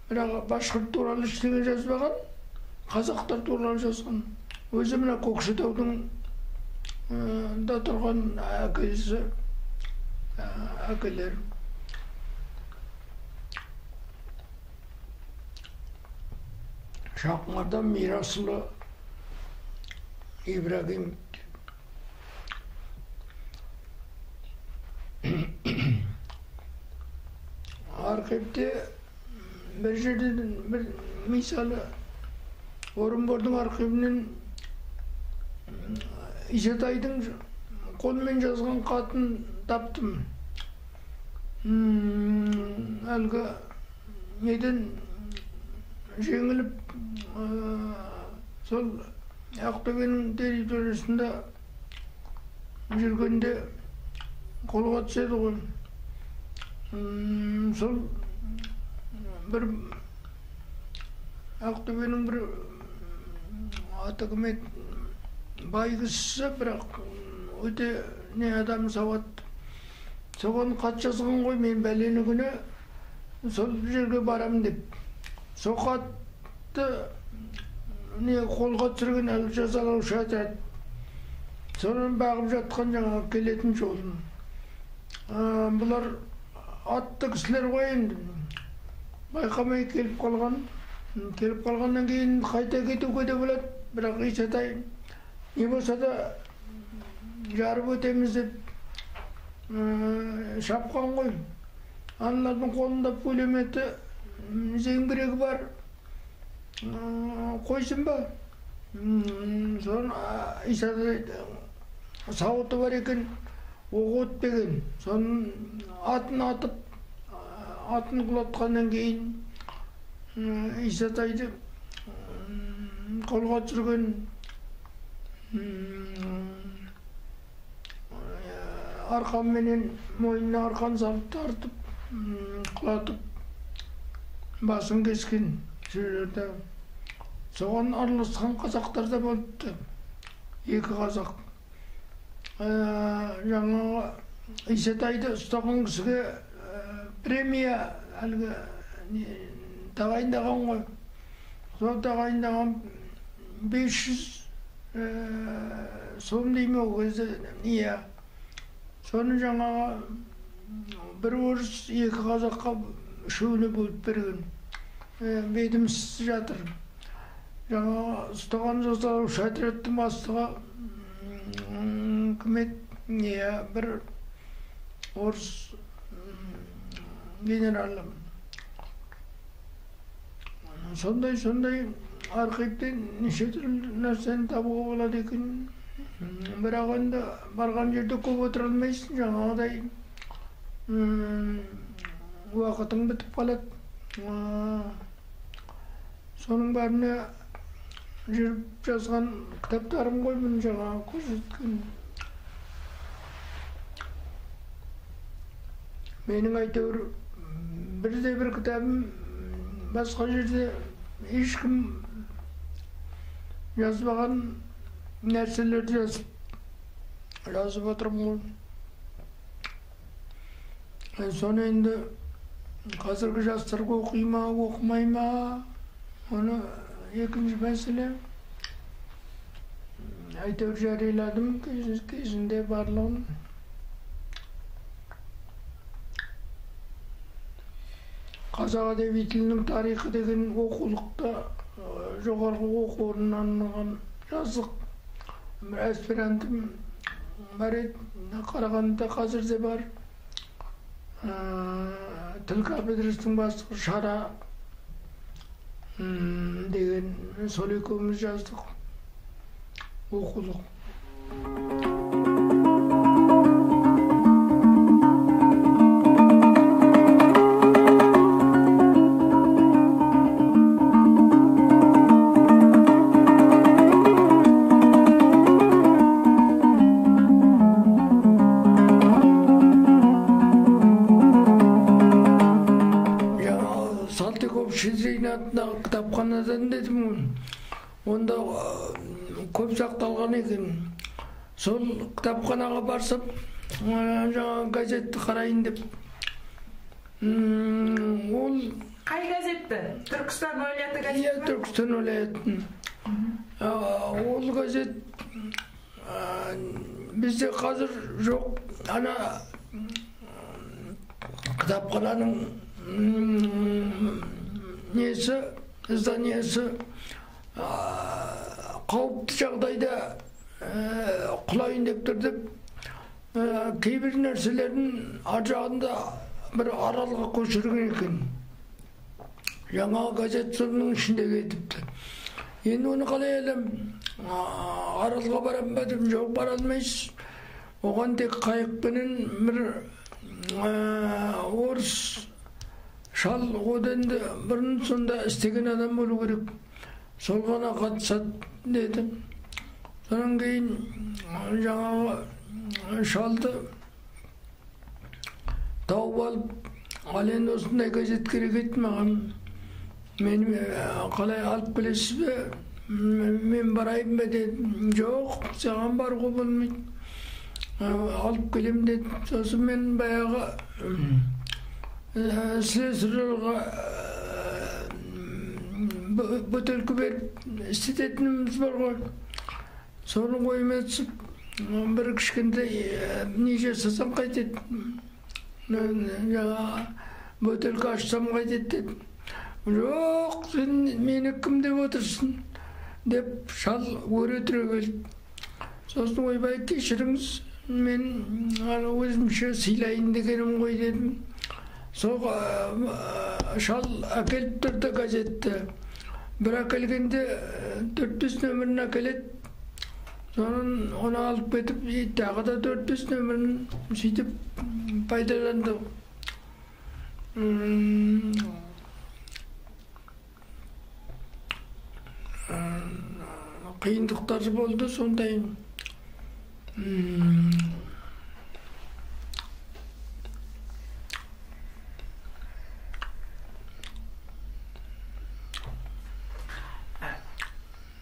Бірақ башқұрт туралы ештеңе жазбаған, қазақтар туралы жазған. Өзі мына Көкшетаудың да тұрған әкесі, әкелері. Шахмардан Мирасұлы Ибрагим. Архивте бір жерден бір мысалы Орынбордың архивінен Исатайдың қолмен жазған хатын таптым. Әлгі неден жеңіліп, сол Ақтөбенің территориясында жүргенде қолға түседі ғой. Сол бір Ақтөбенің бір аты кім еді, бай кісісі, бірақ өте не адам сауат. Соған хат жазған ғой, мен бәлені күні сол жерге барам деп. Сол хатты не қолға түсірген әлі жазалаушы отряд. Соны бағып жатқан жаңағы келетін жолын. Бұлар атты кісілер ғой енді. Байқамай келіп қалған. Келіп қалғаннан кейін қайта кетуге де болады. Бірақ Исатай не болса да жарып өтеміз деп шапқан ғой. Аналардың қолында пулеметі, зеңбірегі бар. Қойсын ба? Соны Исатай сауыты бар екен, оқ өтпеген. Соның атын атып, атын құлатқаннан кейін Исатайды қолға түсірген арқанменен мойнына арқан салып тартып, құлатып, басын кескен жерде. Соған араласқан қазақтар да болыпты. Екі қазақ. Жаңағы Исатайды ұстаған кісіге премия әлгі тағайындаған ғой. Сол тағайындаған 500 сом дейме ол кезде. Иә. Соны жаңағы бір орыс, екі қазаққа үшеуіне бөліп берген. Бетімсіз жатыр. Жаңағы ұстаған жазалаушы отрядтың бастығы кім еді? Иә, бір орыс генералы. Сондай архивтен неше түрлі нәрсені табуға болады екен. Бірақ енді барған жерде көп отыра алмайсың, жаңағыдай уақытың бітіп қалады. Соның бәріне жүріп жазған кітаптарым ғой бұны жаңағы көрсеткен. Менің әйтеуір бірде-бір кітабым басқа жерде ешкім жазбаған нәрселерді жазып отырмын ғой. Соны енді қазіргі жастар оқи ма, оқымай ма, оны екінші мәселе. Әйтеуір жарияладым кезінде барлығын. Қазақ әдеби тілінің тарихы деген оқулықта жоғарғы оқу орнынан алған жаздық. Бір аспирантым бар еді, Қарағандыда қазір де бар. Тіл кафедрасының бастығы Шара деген, сол екеуміз жаздық оқулық. Щедрин атындағы кітапханадан дедім ғой. Онда көп сақталған екен. Сол кітапханаға барсам, жаңа газетті қарайын деп. Ол қай газетті? Түркістан уәлаяты газеті? Иә, Түркістан уәлаятын. Ол газет бізде қазір жоқ. Ана кітапхананың несі, зданиясы қауіпті жағдайда құлайын деп тұр деп, кейбір нәрселерін ар жағында бір аралға көшірген екен. Жаңа газет соның ішінде кетіпті. Енді оны қалай алам? Аралға барам ба деп, жоқ, бара алмайсыз. Оған тек қайықпенен бір орыс шал, одан да бұрын сонда істеген адам болу керек, сол ғана қатысады деді. Содан кейін жаңағы шалды тауып алып, ал енді осындай газет керек еді маған, мені қалай алып келесіз бе, мен барайын ба дедім. Жоқ, саған баруға болмайды, алып келем деді. Сосын мен баяғы слесарьға Бөтелке беріп істететініміз бар ғой. Соны ойыма түсіп, бір кішкентай не жасасам қайтеді, жаңағы бөтелке ашсам қайтеді дедім. Жоқ, сен мені кім деп отырсың деп шал өре түрегелді. Сосын ойбай, кешіріңіз, мен өзімше сыйлайын дегенім ғой дедім. Сол шал әкеліп тұрды газетті. Бір әкелгенде 4-5 нөмірін әкеледі. Соның оны алып кетіп, тағы да 4-5 нөмірін сөйтіп пайдаланды. Қиындықтар болды сондай.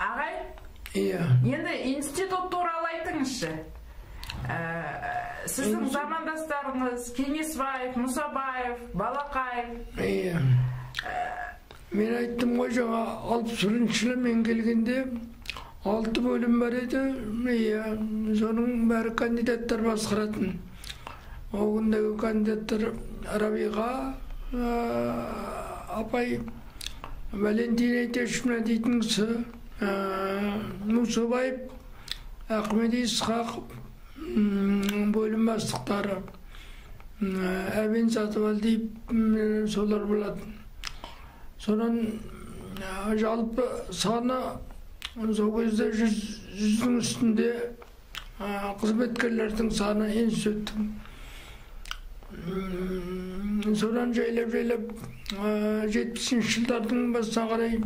Ағай, иә. Енді институт туралы айтыңызшы. Сіздің замандастарыңыз Кеңесбаев, Мұсабаев, Балақаев. Иә. Мен айттым ғой жаңа, 61 жылы мен келгенде 6 бөлім бар еді. Иә, соның бәрі кандидаттар басқаратын. Ол күндегі кандидаттар Рабиға апай, Валентина Итешевна дейтін кісі, Мұсабаев, Ахмет Исқақов, бөлім бастықтары, Әбен Сатыбалдиев, солар болатын. Содан жалпы саны сол кезде 100-дің үстінде қызметкерлердің саны институттың. Содан жайлап-жайлап 70-ші жылдардың басына қарай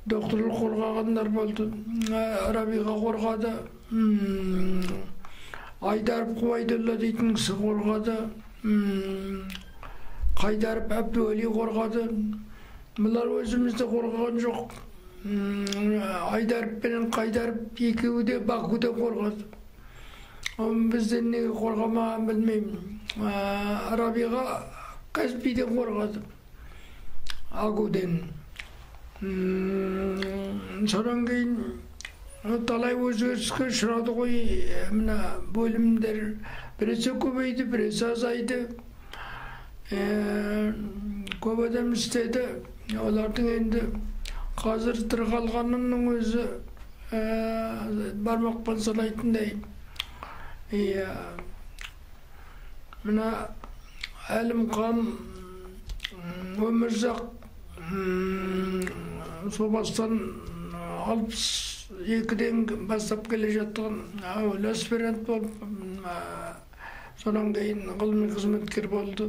докторлық қорғағандар болды. Рабиға қорғады, Айдаров Қубайдолла дейтін кісі қорғады, Қайдаров Әбдуәли қорғады. Бұлар өзімізді қорғаған жоқ. Айдаров пенен Қайдаров екеуі де Бакуде қорғады. Бізден неге қорғамаған білмеймін. Рабиға Каспийден қорғады, Агуден. Содан кейін талай өзгеріске ұшырады ғой. Мына бөлімдер біресе көбейді, біресе азайды. Көп адам істеді. Олардың енді қазір тірі қалғанының өзі бармақпен санайтындай. Мына Әлімқан, Өмірзақ сол бастан 62-ден бастап келе жатқан әуелі аспирант болып, содан кейін ғылыми қызметкер болды.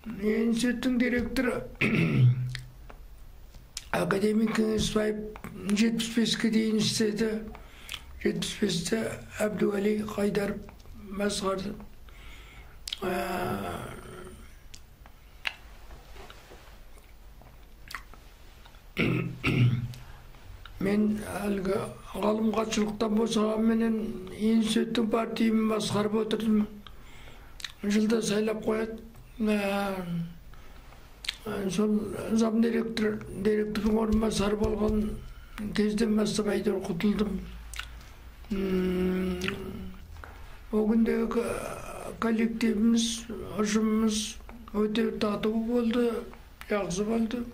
Институттың директоры академик Кеңесбаев 75-ке дейін істеді. 75-те Әбдуәли Қайдаров басқарды. Мен әлгі ғалым хатшылықтан босағанменен институттың партиямын басқарып отырдым. Жылда сайлап қояды. Сол зам директор, директордың орынбасары болған кезден бастап әйтеуір құтылдым. О күндегі коллективіміз, ұжымымыз өте тату болды, жақсы болды.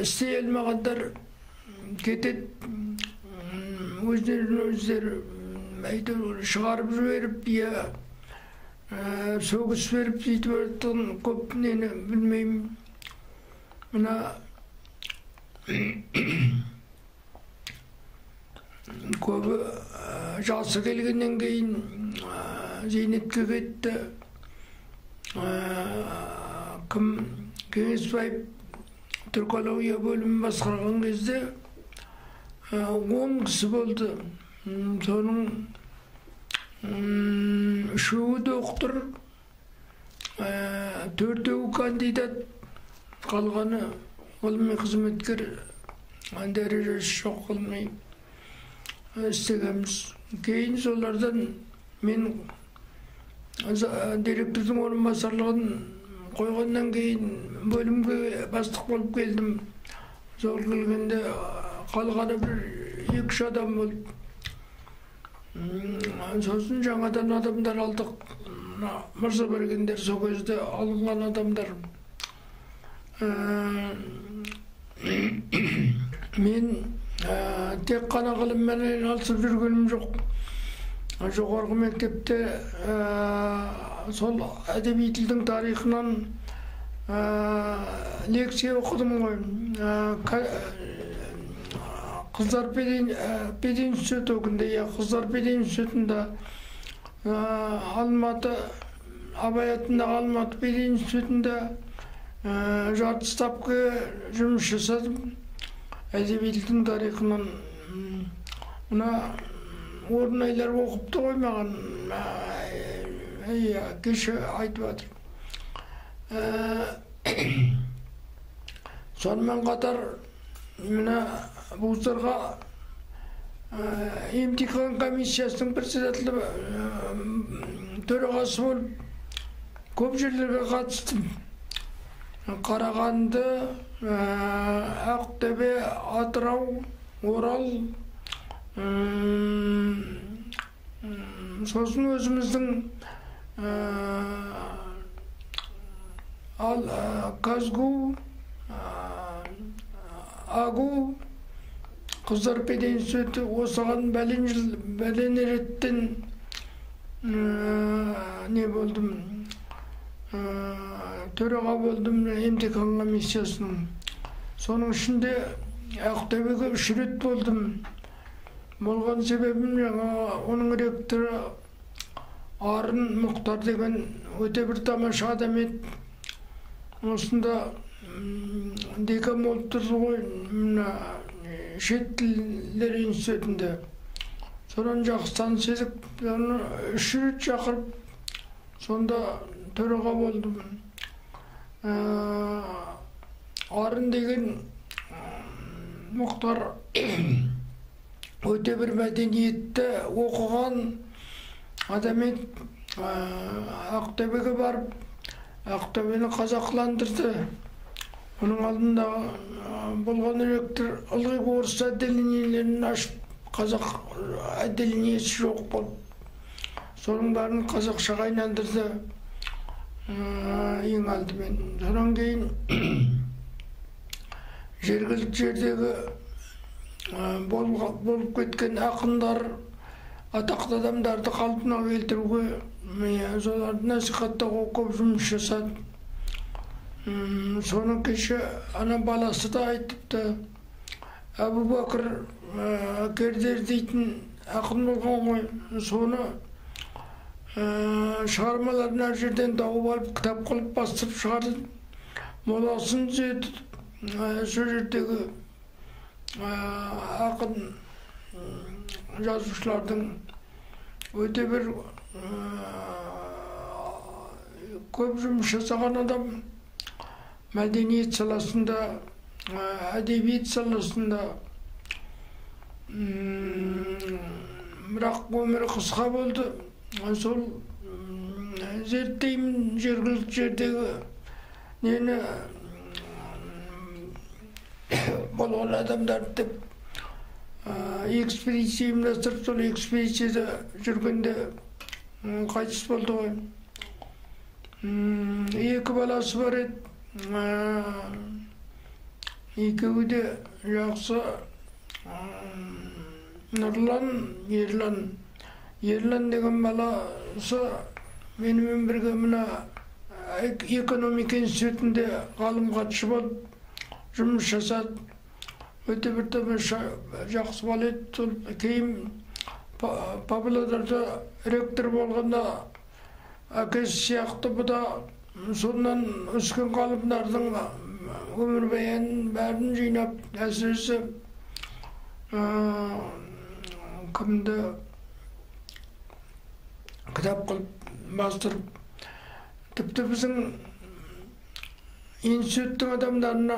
Істей алмағандар кетеді, өздерін өздері әйтеуір шығарып жіберіп, я сөгіс беріп сөйтіп жатқан көп нені білмеймін. Мына көбі жасы келгеннен кейін зейнетке кетті. Кім Кеңесбаев түркология бөлімін басқарған кезде 10 кісі болды. Соның 3-еуі доктор, 4-еуі кандидат, қалғаны ғылыми қызметкер, дәрежесі жоқ ғылыми істегенбіз. Кейін солардан мен директордың орынбасарлығын Қойғаннан кейін бөлімге бастық болып келдім. Сол келгенде қалғаны бір 2-3 адам болды. Сосын жаңадан адамдар алдық. Мырзабергендер сол кезде алынған адамдар. Мен тек қана ғылыммен айналысып жүргенім жоқ. Жоғарғы мектепте сол әдеби тілдің тарихынан лекция оқыдым ғой. Қыздар пединститутында, Қыздар пединститутында, Алматы, Абай атындағы Алматы пединститутында жарты ставка жұмыс жасадым. Әдеби тілдің тарихынан. Мына Орынайлар оқыпты ғой маған, кеше айтып жатыр. Сонымен қатар мына вуздарға емтихан комиссиясының председателі, төрағасы болып көп жерлерге қатыстым. Қарағанды, Ақтөбе, Атырау, Орал, сосын өзіміздің КазГУ, АГУ, Қыздар пединституты, осыған бәлен жыл, бәлен реттен не болдым, төраға болдым емтихан комиссиясының. Соның ішінде Ақтөбеге 3 рет болдым. Болған себебім жаңа оның ректоры Арын Мұхтар деген өте бір тамаша адам еді. Осында декан болып тұрды ғой мына шет тілдер институтында. Содан жақсы таныс едік, оны 3 рет шақырып, сонда төраға болдым. Арын деген Мұхтар өте бір мәдениетті оқыған адам еді. Ақтөбеге барып, Ақтөбені қазақыландырды. Оның алдында болған ректор ылғи орыс отделениелерін ашып, қазақ отделениесі жоқ болып, соның бәрін қазақшаға айналдырды ең алдымен. Содан кейін жергілікті жердегі болып кеткен ақындар, атақты адамдарды қалпына келтіруге, соларды насихаттауға көп жұмыс жасады. Соның кеше ана баласы да айтыпты, Әбубәкір Кердер дейтін ақын болған ғой, соны шығармаларын әр жерден тауып алып, кітап қылып бастырып шығарды. Моласын түзетіп, сол жердегі ақын жазушылардың өте бір көп жұмыс жасаған адам, мәдениет саласында, әдебиет саласында. Бірақ өмірі қысқа болды. Сол зерттеймін жергілікті жердегі нені болған адамдарды деп экспедиция ұйымдастырып, сол экспедицияда жүргенде қайтыс болды ғой. 2 баласы бар еді, екеуі де жақсы, Нұрлан, Ерлан. Ерлан деген баласы менімен бірге мына экономика институтінде ғалым хатшы болып жұмыс жасады. Өте бір тамаша жақсы бала еді. Сол кейін Павлодарда ректор болғанда әкесі сияқты бұ да сонан өскен ғалымдардың өмірбаянын бәрін жинап, әсіресе кімді кітап қылып бастырып, тіпті біздің институттың адамдарына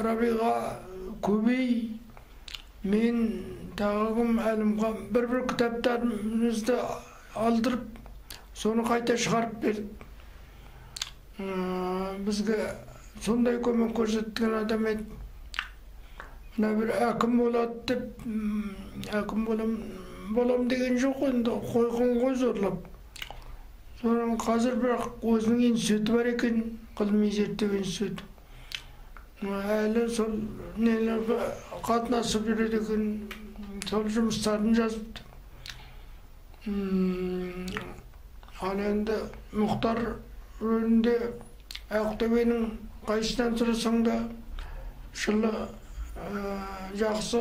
Рабиға Көбей, мен тағы кім, Әлімхан бір-бір кітаптарымызды алдырып, соны қайта шығарып берді. Бізге сондай көмек көрсеткен адам еді. Мына бір әкім болады деп, әкім болам деген жоқ енді, қойған ғой зорлап. Содан қазір бірақ өзінің институты бар екен, ғылыми зерттеу институты. Әлі сол нелерге қатынасып жүреді екен, сол жұмыстарын жазыпты. Ал енді Мұхтар жөнінде Ақтөбенің қайсынан сұрасаң да жылы жақсы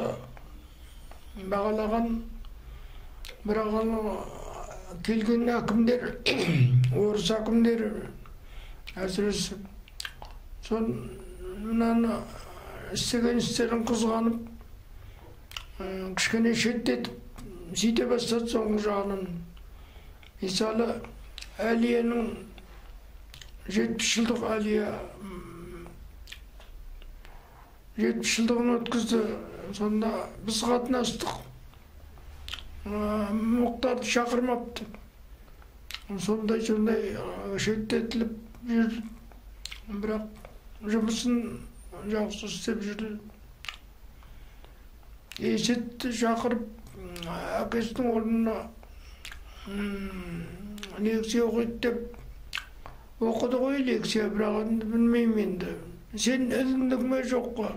бағалаған. Бірақ келген әкімдер, орыс әкімдері әсіресе, сол мынаны істеген істерін қызғанып, кішкене шеттетіп сөйте бастады соңғы жағынан. Мысалы, Әлияның 70 жылдық Әлия 70 жылдығын өткізді. Сонда біз қатынастық. Мұхтарды шақырмапты. Сондай шеттетіліп жүрді. Бірақ жұмысын жақсы істеп жүрді. Есетті шақырып, әкесінің орнына лекция оқиды деп оқыды ғой лекция, бірақ енді білмеймін енді. Сен іліндің ме жоқ па?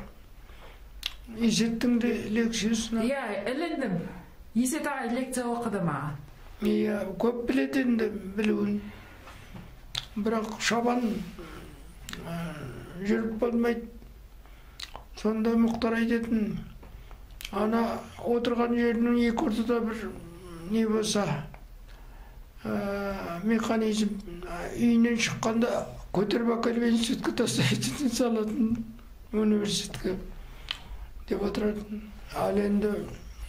Есеттің де лекциясына? Иә, іліндім. Есет ағай лекция оқыды маған. Иә, көп біледі енді білуін. Бірақ шабан жүріп болмайды. Сонда Мұхтар айтатын, ана отырған жерінің екі ортада бір не болса, механизм, үйінен шыққанда көтеріп әкеліп институтқа тастайтын, салатын университетке деп отыратын. Ал енді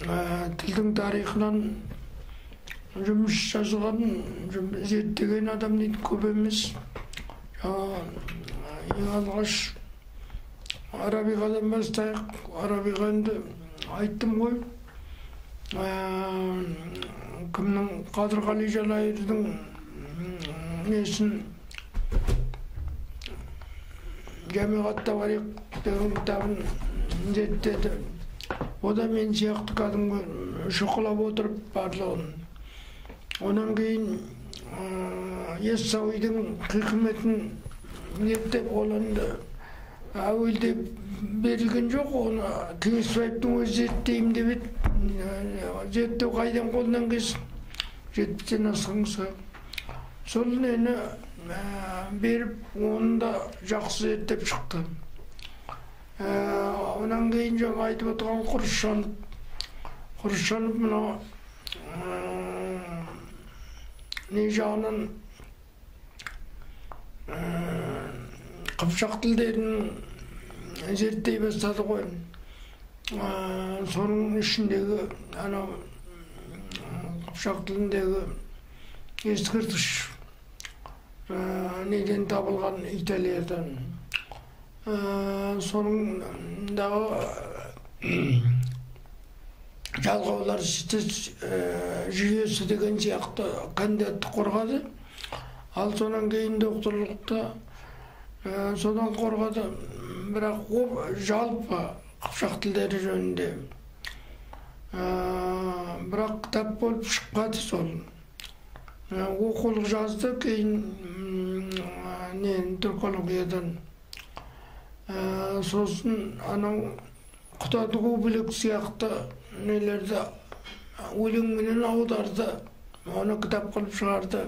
тілдің тарихынан жұмыс жазған, зерттеген адам дейді көп емес. Ең алғаш Арабиғадан бастайық. Арабиға енді айттым ғой, кімнің Қадырғали Жалайырдың несін Жамиғат Тауарих деген кітабын зерттеді. О да мен сияқты кәдімгі шұқылап отырып барлығын. Онан кейін Яссауидің хикметін зерттеп, ол енді әуелде берілген жоқ, оны Кеңесбаевтың өзі зерттеймін деп еді. Зерттеу қайдан қолынан келсін, 70-тен асқан кісі. Сол нені беріп, оны да жақсы зерттеп шықты. Онан кейін жаңа айтып отырған Құрышанов. Құрышанов мына не жағынан қыпшақ тілдерін зерттей бастады ғой. Соның ішіндегі анау қыпшақ тіліндегі ескерткіш неден табылған, Италиядан. Соныңдағы жалғаулар жүйесі деген сияқты кандидатты қорғады. Ал сонан кейін докторлықта содан қорғады. Бірақ ол жалпы қыпшақ тілдері жөнінде. Бірақ кітап болып шықпады сол. Оқулық жазды кейін түркологиядан. Сосын анау Құтадығу білік сияқты нелерді өлеңменен аударды, оны кітап қылып шығарды.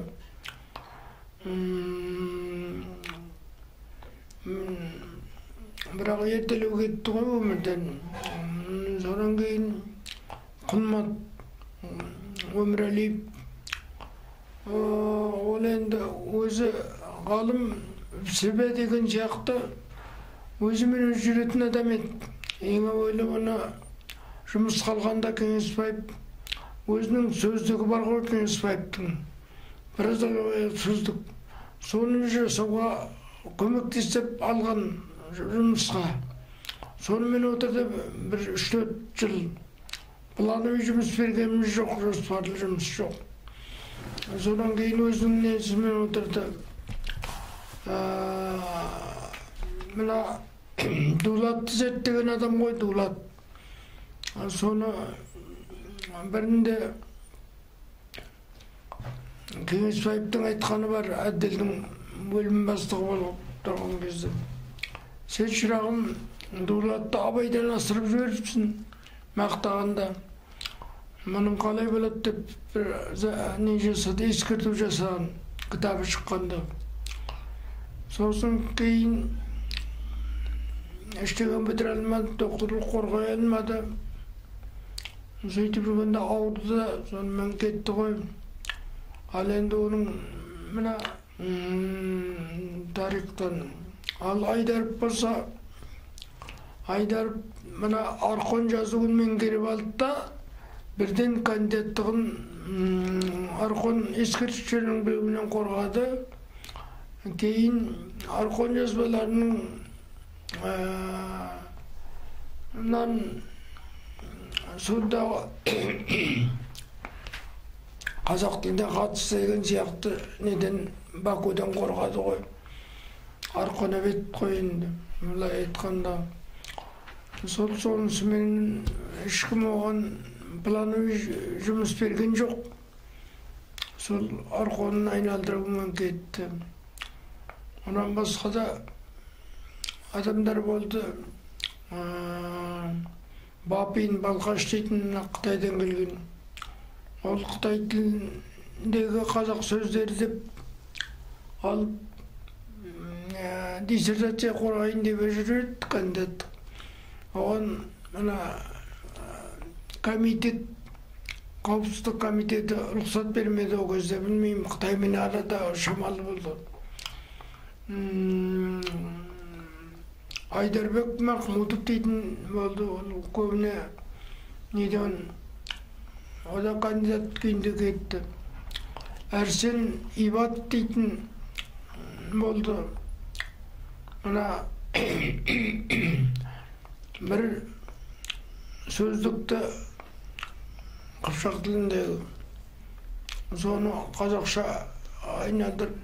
Бірақ ертелеу кетті ғой өмірден. Содан кейін Құлмат Өмірәлиев, ол енді өзі ғалым себе деген сияқты өзімен өзі жүретін адам еді. Ең әуелі оны жұмысқа алғанда Кеңесбаев өзінің сөздігі бар ғой, Кеңесбаевтың біраз сөздік, соны жасауға көмектесіп алған жұмысқа. Сонымен отырды бір 3-4 жыл. Плановый жұмыс бергеніміз жоқ, жоспарлы жұмыс жоқ. Содан кейін өзінің несімен отырды. Мына Дулатты зерттеген адам ғой, Дулат. Соны бірінде Кеңесбаевтың айтқаны бар, отделдің бөлім бастығы болып тұрған кезде. Сен, шырағым, Дулатты Абайдан асырып жіберіпсің мақтағанда. Мұның қалай болады деп бір не жасады, ескерту жасаған кітабы шыққанда. Сосын кейін ештеңе бітіре алмады, докторлық қорғай алмады. Сөйтіп жүргенде ауырды да, сонымен кетті ғой. Ал енді оның мына тарихтан. Ал Айдаров болса, Айдаров мына Орхон жазуын меңгеріп алды да, бірден кандидаттығын Орхон ескерткіштерінің біреуінен қорғады. Кейін Орхон жазбаларының сонда қазақ тіліне қатысты деген сияқты неден Бакудан қорғады ғой. Орхон әбет қой енді, былай айтқанда. Сол сонысымен ешкім оған плановый жұмыс берген жоқ. Сол Орхонын айналдырумен кетті. Онан басқа да адамдар болды. Бапин Балқаш дейтін Қытайдан келген. Ол қытай тіліндегі қазақ сөздері деп алып диссертация қорғайын деп жүреді кандидат. Оған мына комитет, қауіпсіздік комитеті рұқсат бермеді ол кезде, білмеймін, Қытаймен арада шамалы болды. Айдарбек Махмутов дейтін болды, ол көбіне неден, о да кандидат күйінде кетті. Әрсен Ибат дейтін болды. Мына бір сөздікті қыпшақ тіліндегі соны қазақша айналдырып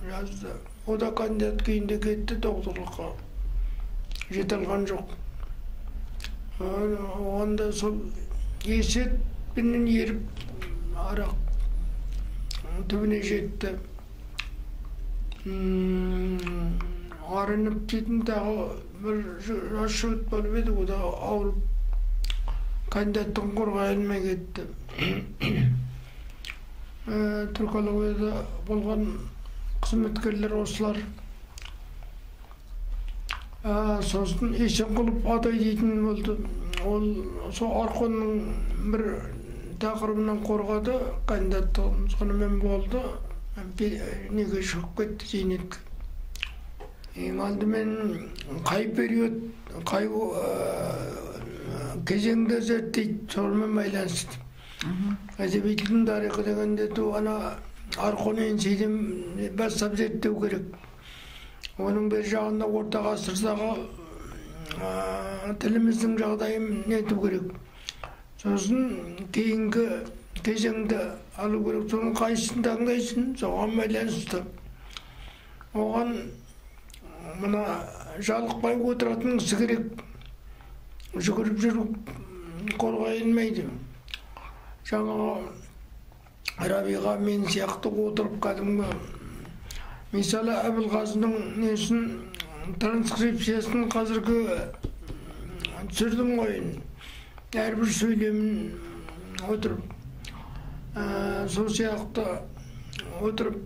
жазды. О да кандидат күйінде кетті, докторлыққа жете алған жоқ. Оған да сол Есетпенен еріп арақ түбіне жетті. Арынып дейтін тағы бір жас жігіт болып еді, о да ауырып кандидаттығын қорғай алмай кетті. Түркологияда болған қызметкерлер осылар. Сосын Есенқұлов Атай дейтін болды. Ол сол Орхонның бір тақырыбынан қорғады кандидаттығын, сонымен болды. Неге шығып кетті зейнетке. Ең алдымен қай период, қай кезеңді зерттейді, сонымен байланысты. Әдеби тілдің тарихы дегенде ана Орхон Енисейден бастап зерттеу керек. Оның бер жағында орта ғасырдағы тіліміздің жағдайын нету керек. Сосын кейінгі кезеңді алу керек. Соның қайсысын таңдайсың, соған байланысты. Оған мына жалықпай отыратын кісі керек. Жүгіріп жүріп қорғай алмайды. Жаңағы Рабиға мен сияқты отырып кәдімгі, мысалы, Әбілғазының несін, транскрипциясын қазіргі түсірдім ғой. Әрбір сөйлемін отырып, сол сияқты отырып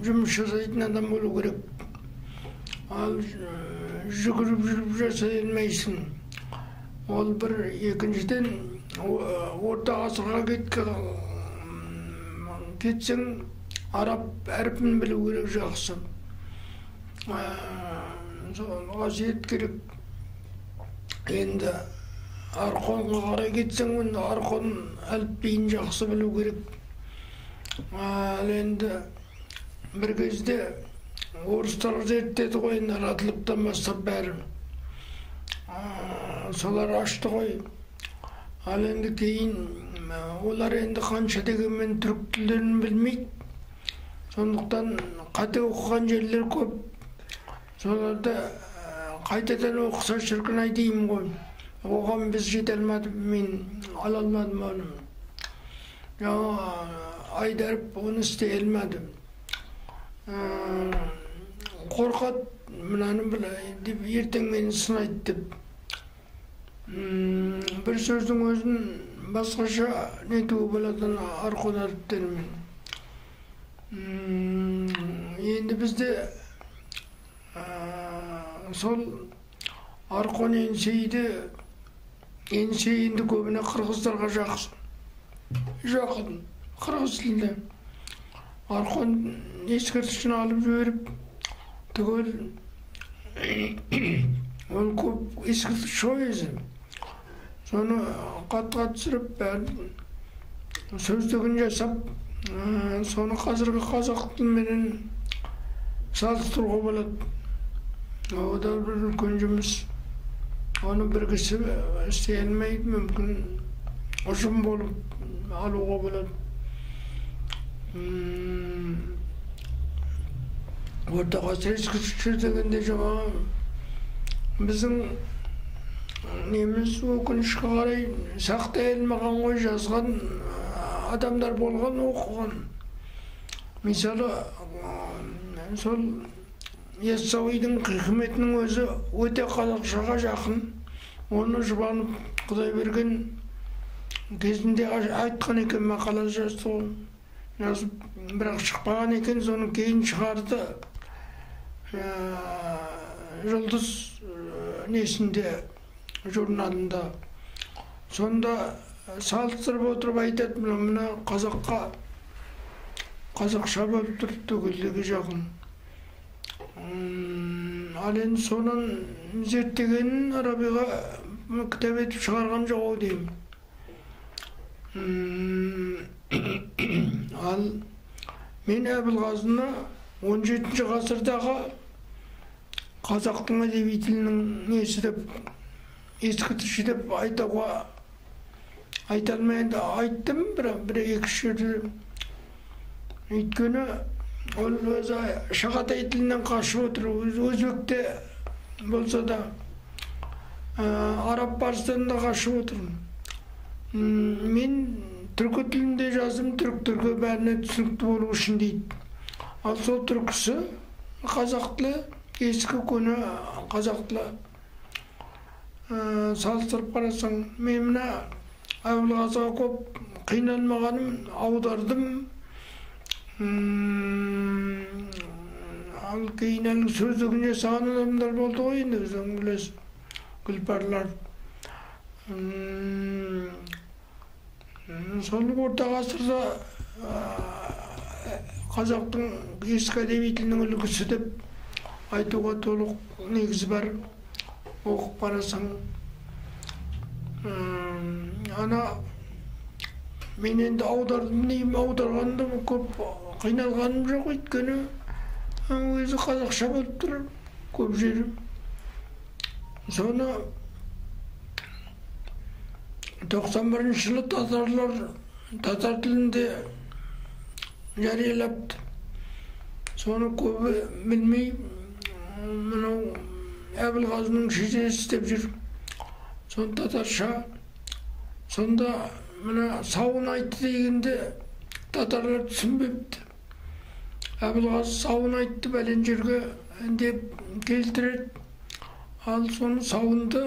жұмыс жасайтын адам болу керек. Ал жүгіріп жүріп жасай алмайсың. Ол бір, екіншіден, орта ғасырға кетсең, араб әрпін білу керек жақсы. Сол қасиет керек. Енді Орхонға қарай кетсең, енді Орхон әліпбиін жақсы білу керек. Ал енді бір кезде орыстар зерттеді ғой, енді Радловтан бастап бәрі. Солар ашты ғой. Ал енді кейін олар енді қанша дегенмен түрік тілдерін білмейді. Сондықтан қате оқыған жерлер көп. Соларды қайтадан оқыса шіркін ай деймін ғой. Оған біз жете алмадым, мен ала алмадым оны. Жаңа Айдарып оны істей алмады. Қорқады, мынаны былай деп ертең мені сынайды деп. Бір сөздің өзін басқаша нетуге болады арқон әріптерімен. Енді бізде сол арқон енсейді, енсей енді көбіне қырғыздарға жақын, қырғыз тілінде. Арқон ескерткішін алып жіберіп, түгел ол көп ескерткіш ғой өзі. Соны қатқа түсіріп, бәрін сөздігін жасап, соны қазіргі қазақ тіліменен салыстыруға болады. О да бір үлкен жұмыс. Оны бір кісі істей алмайды, мүмкін ұжым болып алуға болады. Орта ғасыр ескерткіштер дегенде жаңағы біздің неміз өкінішке қарай сақтай алмаған ғой, жазған адамдар болған, оқыған. Мысалы, сол Яссауидің хикметінің өзі өте қазақшаға жақын. Оны Жұбанов Құдайберген кезінде айтқан екен, мақала жазды ғой. Жазып, бірақ шықпаған екен, соны кейін шығарды. Жұлдыз несінде, журналында. Сонда салыстырып отырып айтады, мына қазаққа қазақша болып тұр, түгелдігі жақын. Ал енді сонан зерттегенін Рабиға кітап етіп шығарған жоқ ау деймін. Ал мен Әбілғазыны 17 ғасырдағы қазақтың әдеби тілінің несі деп, ескерткіші деп айтуға айта алмай енді айттым, бірақ бір екі үш жерде. Өйткені ол өзі шағатай тілінен қашып отыр, өзбекте болса да, араб парсыдан да қашып отыр. Мен түркі тілінде жаздым, түріктерге бәріне түсінікті болу үшін дейді. Ал сол түркісі қазақ тілі, ескі көне қазақ тілі. Салыстырып қарасаң, мен мына Әбілғазыға көп қиналмағаным, аудардым. Ал кейін әлгі сөздігін жасаған адамдар болды ғой енді, өзің білесің, Гүлпарлар. Сол орта ғасырда қазақтың ескі әдеби тілінің үлгісі деп айтуға толық негіз бар. Оқып қарасаң, ана мен енді аудардым деймін, аударғанда көп қиналғаным жоқ, өйткені өзі қазақша болып тұр көп жері. Соны 91 жылы татарлар татар тілінде жариялапты. Соны көбі білмей, мынау Әбілғазының шежіресі деп жүр. Соны татарша. Сонда мына сауын айтты дегенде татарлар түсінбепті. Әбілғазы сауын айтты бәлен жерге деп келтіреді. Ал соны сауынды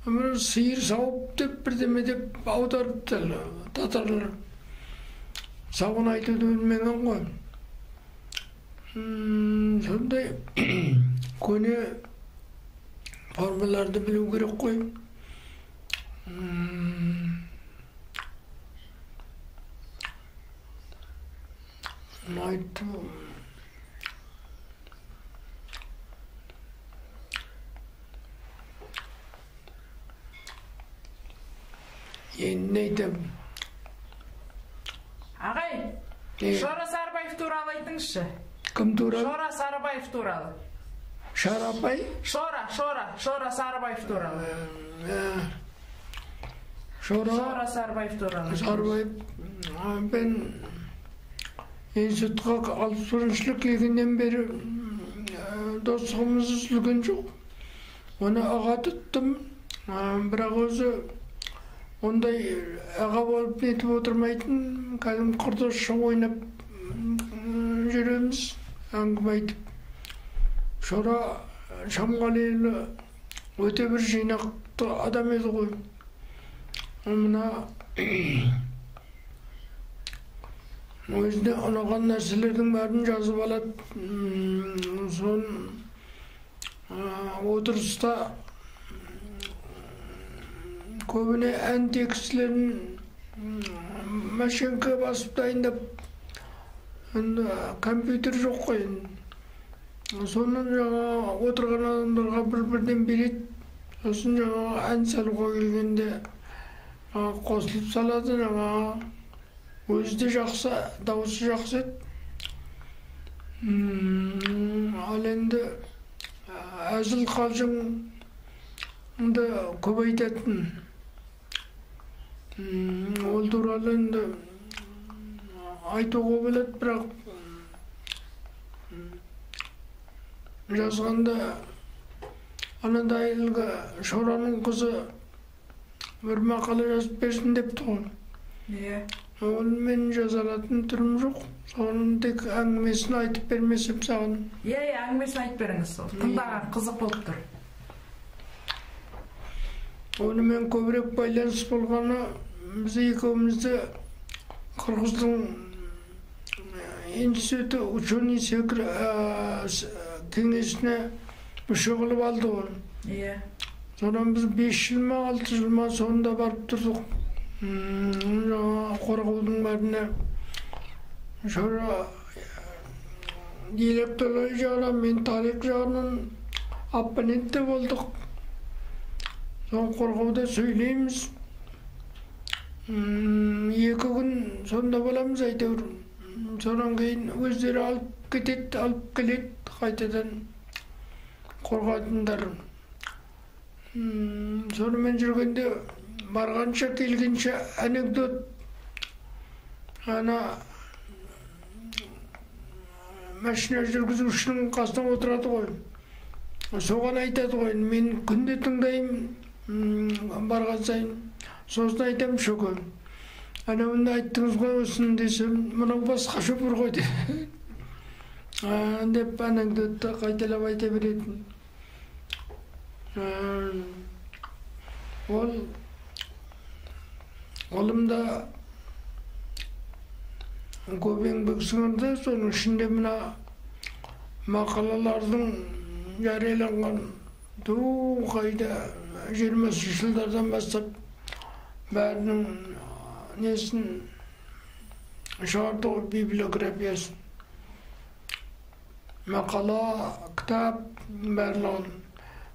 мына сиыр сауып деп бірдеме деп аударыпты татарлар. Сауын айтуды білмеген ғой. Сондай көне формаларды білу керек қой. Айттым. Енді не айтамын? Ағай, Шора Сарыбаев туралы айтыңызшы. Кім туралы? Шора Сарыбаев туралы. Шарапай? Шора, Шора Сарыбаев туралы. Шора Сарыбаев туралы. Сарыбаев, мен Институтқа 61 жылы келгеннен бері достығымыз үзілген жоқ. Оны аға тұттым, бірақ өзі ондай аға болып нетіп отырмайтын, кәдімгі құрдасша ойнап жүреміз, әңгіме айтып. Шора Шамғалиұлы өте бір жинақты адам еді ғой. Мына өзіне ұнаған нәрселердің бәрін жазып алады. Сон отырыста көбіне ән текстілерін машинка басып дайындап, енді компьютер жоқ қой енді. Соны жаңа отырған адамдарға бір-бірден береді. Сосын жаңа ән салуға келгенде қосылып салады. Жаңа өзі де жақсы, дауысы жақсы еді. Ал енді әзіл қалжыңды көп айтатын. Ол туралы енді айтуға болады, бірақ жазғанда анадай әлгі Шораның қызы бір мақала жазып берсін депті ғой. Иә. Оны мен жаза алатын түрім жоқ. Соның тек әңгімесін айтып бермесем саған. Иә, иә, әңгімесін айтып беріңіз сол. Тыңдаған қызық болып тұр. Онымен көбірек байланыс болғаны, біз екеумізді Қырғыздың институты ученый кеңесіне мүше қылып алды ғой. Иә. Содан біз 5 жыл ма, 6 жыл ма сонда барып тұрдық. Жаңа қорғаудың бәріне Шора директорлар жағынан, мен тарих жағынан оппонент те болдық. Соны қорғауда сөйлейміз. 2 күн сонда боламыз әйтеуір. Содан кейін өздері алып кетеді, алып келеді қайтадан қорғайтындар. Сонымен жүргенде барғанша келгенше анекдот, ана машина жүргізушінің қасына отырады ғой. Соған айтады ғой, мен күнде тыңдаймын барған сайын. Сосын айтамын Шөке, анауында айттыңыз ғой осыны десем, мынау басқа шопыр ғой деп анекдотты қайталап айта беретін. Ол ғылымда көп еңбек сіңірді. Соның ішінде мына мақалалардың жарияланған қайда 20 жылдардан бастап бәрінің несін шығарды ғой, библиографиясын. Мақала, кітап барлығын.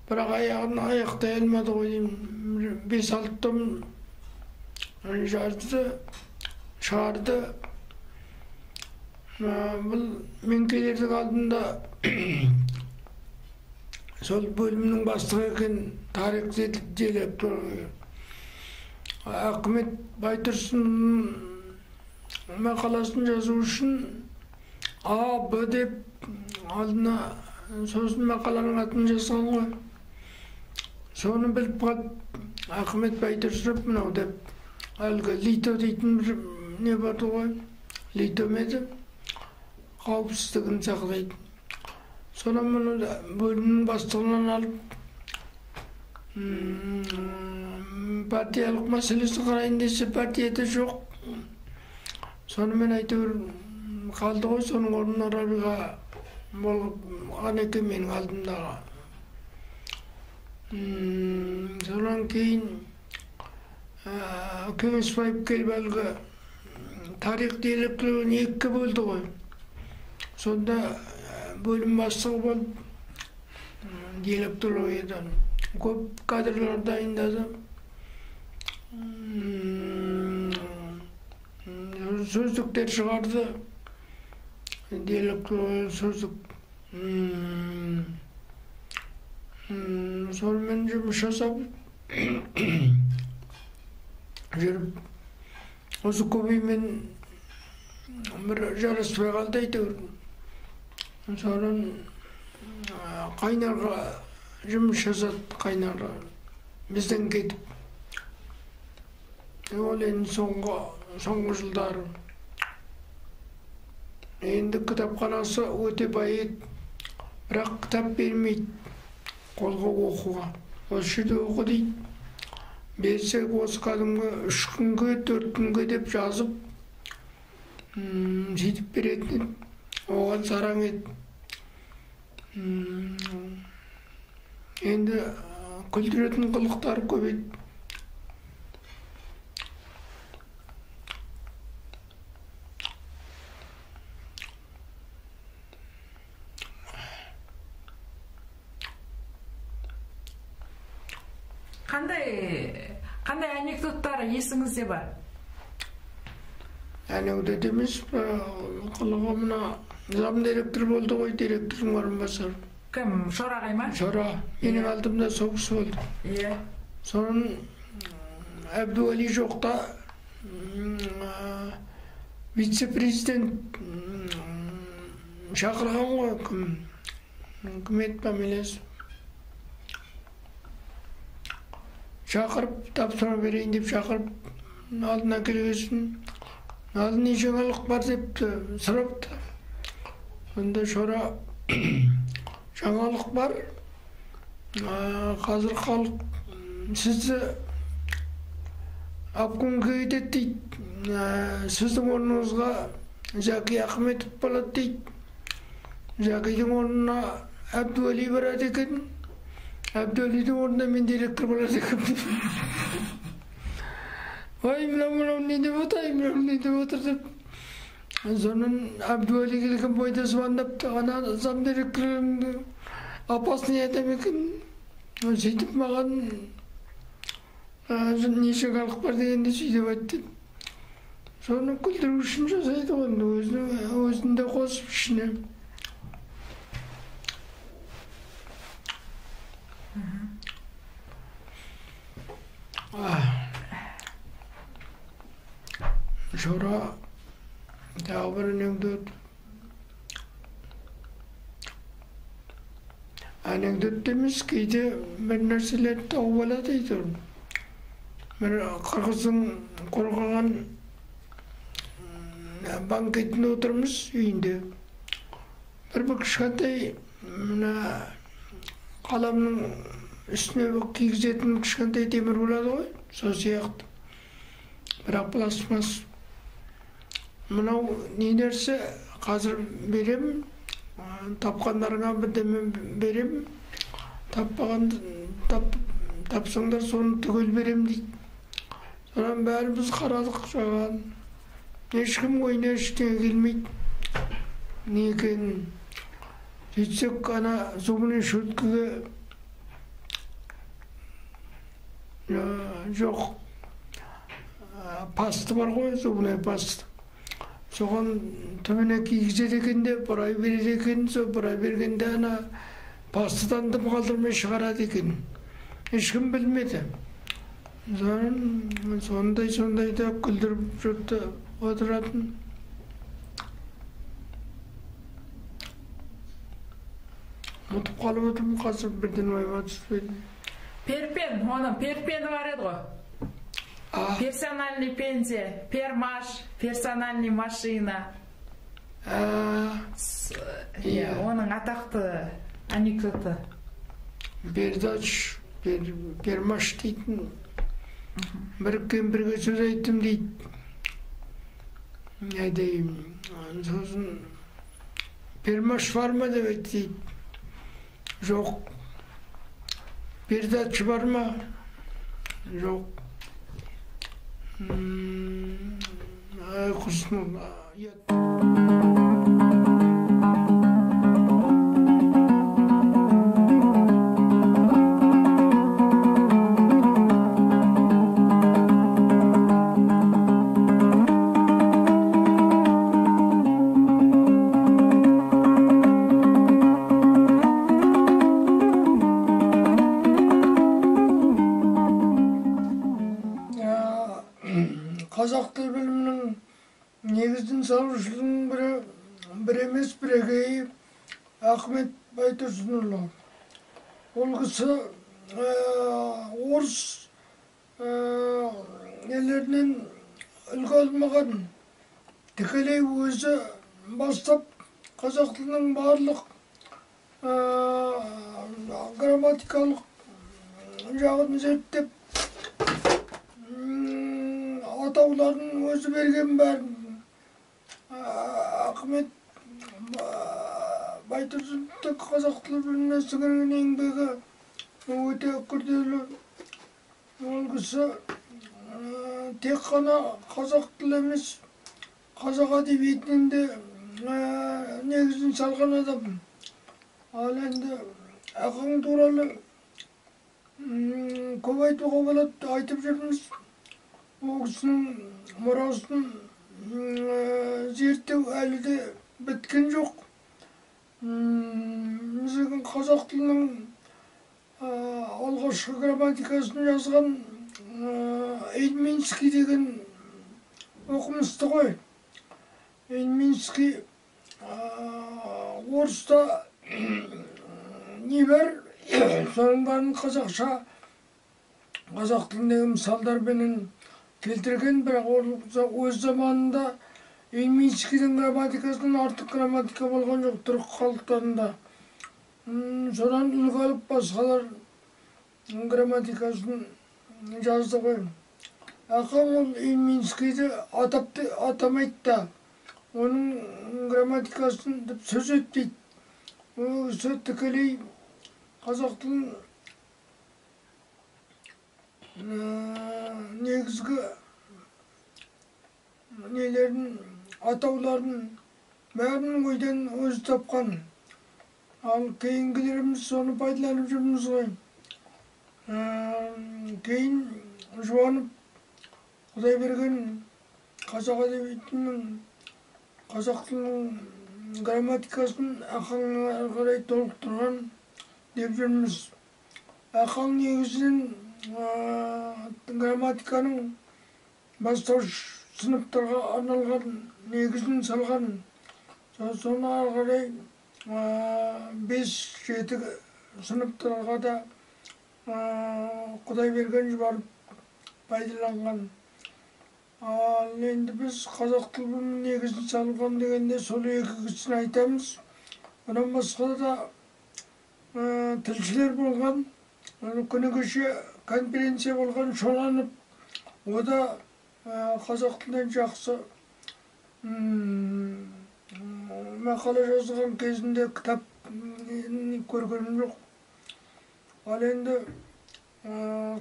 Бірақ аяғын аяқтай алмады ғой деймін. 5-6 том жазды, шығарды. Бұл мен келердің алдында сол бөлімнің бастығы екен, тарих директоры Ахмет Байтұрсынның мақаласын жазу үшін А, Б деп алдына сосын мақаланың атын жазған ғой. Соны біліп қалып, Ахмет Байтұрсынов мынау деп, әлгі Лито дейтін бір не барды ғой, Лито ма еді, қауіпсіздігін сақтайтын. Содан мұны бөлімнің бастығынан алып, партиялық мәселесін қарайын десе, партияда жоқ. Сонымен әйтеуір қалды ғой, соның орнына Рабиға болған екен менің алдымдағы. Содан кейін Кеңесбаев келіп әлгі тарих директорын екіге бөлді ғой. Сонда бөлім бастығы болып директорлық көп кадрлар дайындады. Сөздіктер шығарды. Директорлық сөздік. Сонымен жұмыс жасап жүріп, осы Көбеймен бір жараспай қалды әйтеуір. Содан Қайнарға жұмыс жасады, Қайнарға бізден кетіп. Ол енді соңғы жылдары. Енді кітапханасы өте бай еді, бірақ кітап бермейді қолға оқуға. Осы жерде оқы дейді. Берсе осы кәдімгі 3 күнге, 4 күнге деп жазып, сөйтіп беретін еді. Оған сараң еді. Енді күлдіретін қылықтары көп еді. Қандай анекдоттар есіңізде бар? Анекдот емес, қылығы мына зам директор болды ғой, директордың орынбасары. Кім, Шора ағай ма? Шора, менің алдымда сол кісі болды. Иә. Соның Әбдуәли жоқта вице-президент шақырған ғой, кім еді фамилиясы? Шақырып, тапсырма берейін деп шақырып, алдына келгесін, алды не жаңалық бар деп сұрапты. Сонда Шора, жаңалық бар, қазір халық сізді обкомға кетеді дейді, сіздің орныңызға Зәки Ахметов болады дейді. Зәкидің орнына Әбдуәли барады екен. Әбдуәлидің орнына мен директор болады екенмін. Ой, мынау не деп отыр, ай, мынау не деп отыр деп. Сонан Әбдуәли келген бойда звондапты, ана зам директорының опасный адам екен. Сөйтіп маған не жаңалық бар дегенде сөйтіп айтты. Соны күлдіру үшін жасайды ғой, өзін де қосып ішіне. Шора, тағы бір анекдот. Анекдот емес, кейде бір нәрселерді тауып алады әйтеуір. Бір қырғыздың қорғаған банкетінде отырмыз үйінде. Бір кішкентай мына қаламның үстіне кигізетін кішкентай темір болады ғой, сол сияқты. Бірақ пластмасс. Мынау не нәрсе, қазір берем, тапқандарыңа бірдеме берем, таппаған, тапсаңдар соны түгел берем дейді. Содан бәріміз қарадық жаған. Ешкім ойына ештеңе келмейді. Не екенін. Сөйтсек, ана зубный щеткаға жоқ, пасты бар ғой, зубная паста. Соған түбіне кигізеді екен де, бұрай береді екен, сол бұрай бергенде ана пастыдан дым қалдырмай шығарады екен. Ешкім білмеді. Сондай да күлдіріп жұртты отыратын. Ұмытып қалып отырмын, қазір бірден ойыма түспеді. Перпен, оның перпені бар еді ғой. Персональный пенсия, пермаш, персональный машина. Оның атақты анекдоты. Пердач, пермаш дейтін. Бір кемпірге сөз айттым дейді. Әдейім. Сосын пермаш бар ма деп айтты дейді. Жоқ. Пердач бар ма? Жоқ. Ай, құрсын. Қазақ тіл білімінің Негізін салушының бірі, бір емес, бірегейі Ахмет Байтұрсынұлы. Ол кісі орыс нелерінен үлгі алмаған, тікелей өзі бастап қазақ тілінің барлық грамматикалық жағын зерттеп, атауларын өзі берген бәрін. Ахмет Байтұрсыновтың қазақ тілі біліміне сіңірген еңбегі өте күрделі. Ол кісі тек қана қазақ тілі емес, қазақ әдебиетінің де негізін салған адам. Ал енді Ақаң туралы көп айтуға болады, айтып жүрміз. Ол кісінің мұрасын зерттеу әлі де біткен жоқ. Біздің қазақ тілінің алғашқы грамматикасын жазған Эйдминский деген оқымысты ғой. Эйдминский орыста не бар, соның бәрін қазақша, қазақ тіліндегі мысалдарменен келтірген, бірақ ол өз заманында Эйдминскийдің грамматикасынан артық грамматика болған жоқ түрік халықтарында. Содан үлгі алып басқалар грамматикасын жазды ғой. Ақаң ол Эйдминскийді атамайды да, оның грамматикасын деп сөз етпейді. Ол кісі тікелей қазақ тілін негізгі нелерін, атауларын бәрін ойдан өзі тапқан. Ал кейінгілеріміз соны пайдаланып жүрміз ғой. Кейін Жұбанов Құдайберген қазақ әдебиетінің, қазақ тілінің грамматикасын Ақаңнан ары қарай толықтырған деп жүрміз. Ақаң негізінен грамматиканың бастауыш сыныптарға арналған негізін салған. Соны ары қарай 5-7 сыныптарға да Құдайберген Жұбанов пайдаланған. Ал енді біз қазақ тілінің негізін салған дегенде сол екі кісіні айтамыз. Одан басқа да тілшілер болған. Күні кеше конференция болған, Шоланов, о да қазақ тілінен жақсы мақала жазған кезінде кітап көргенім жоқ. Ал енді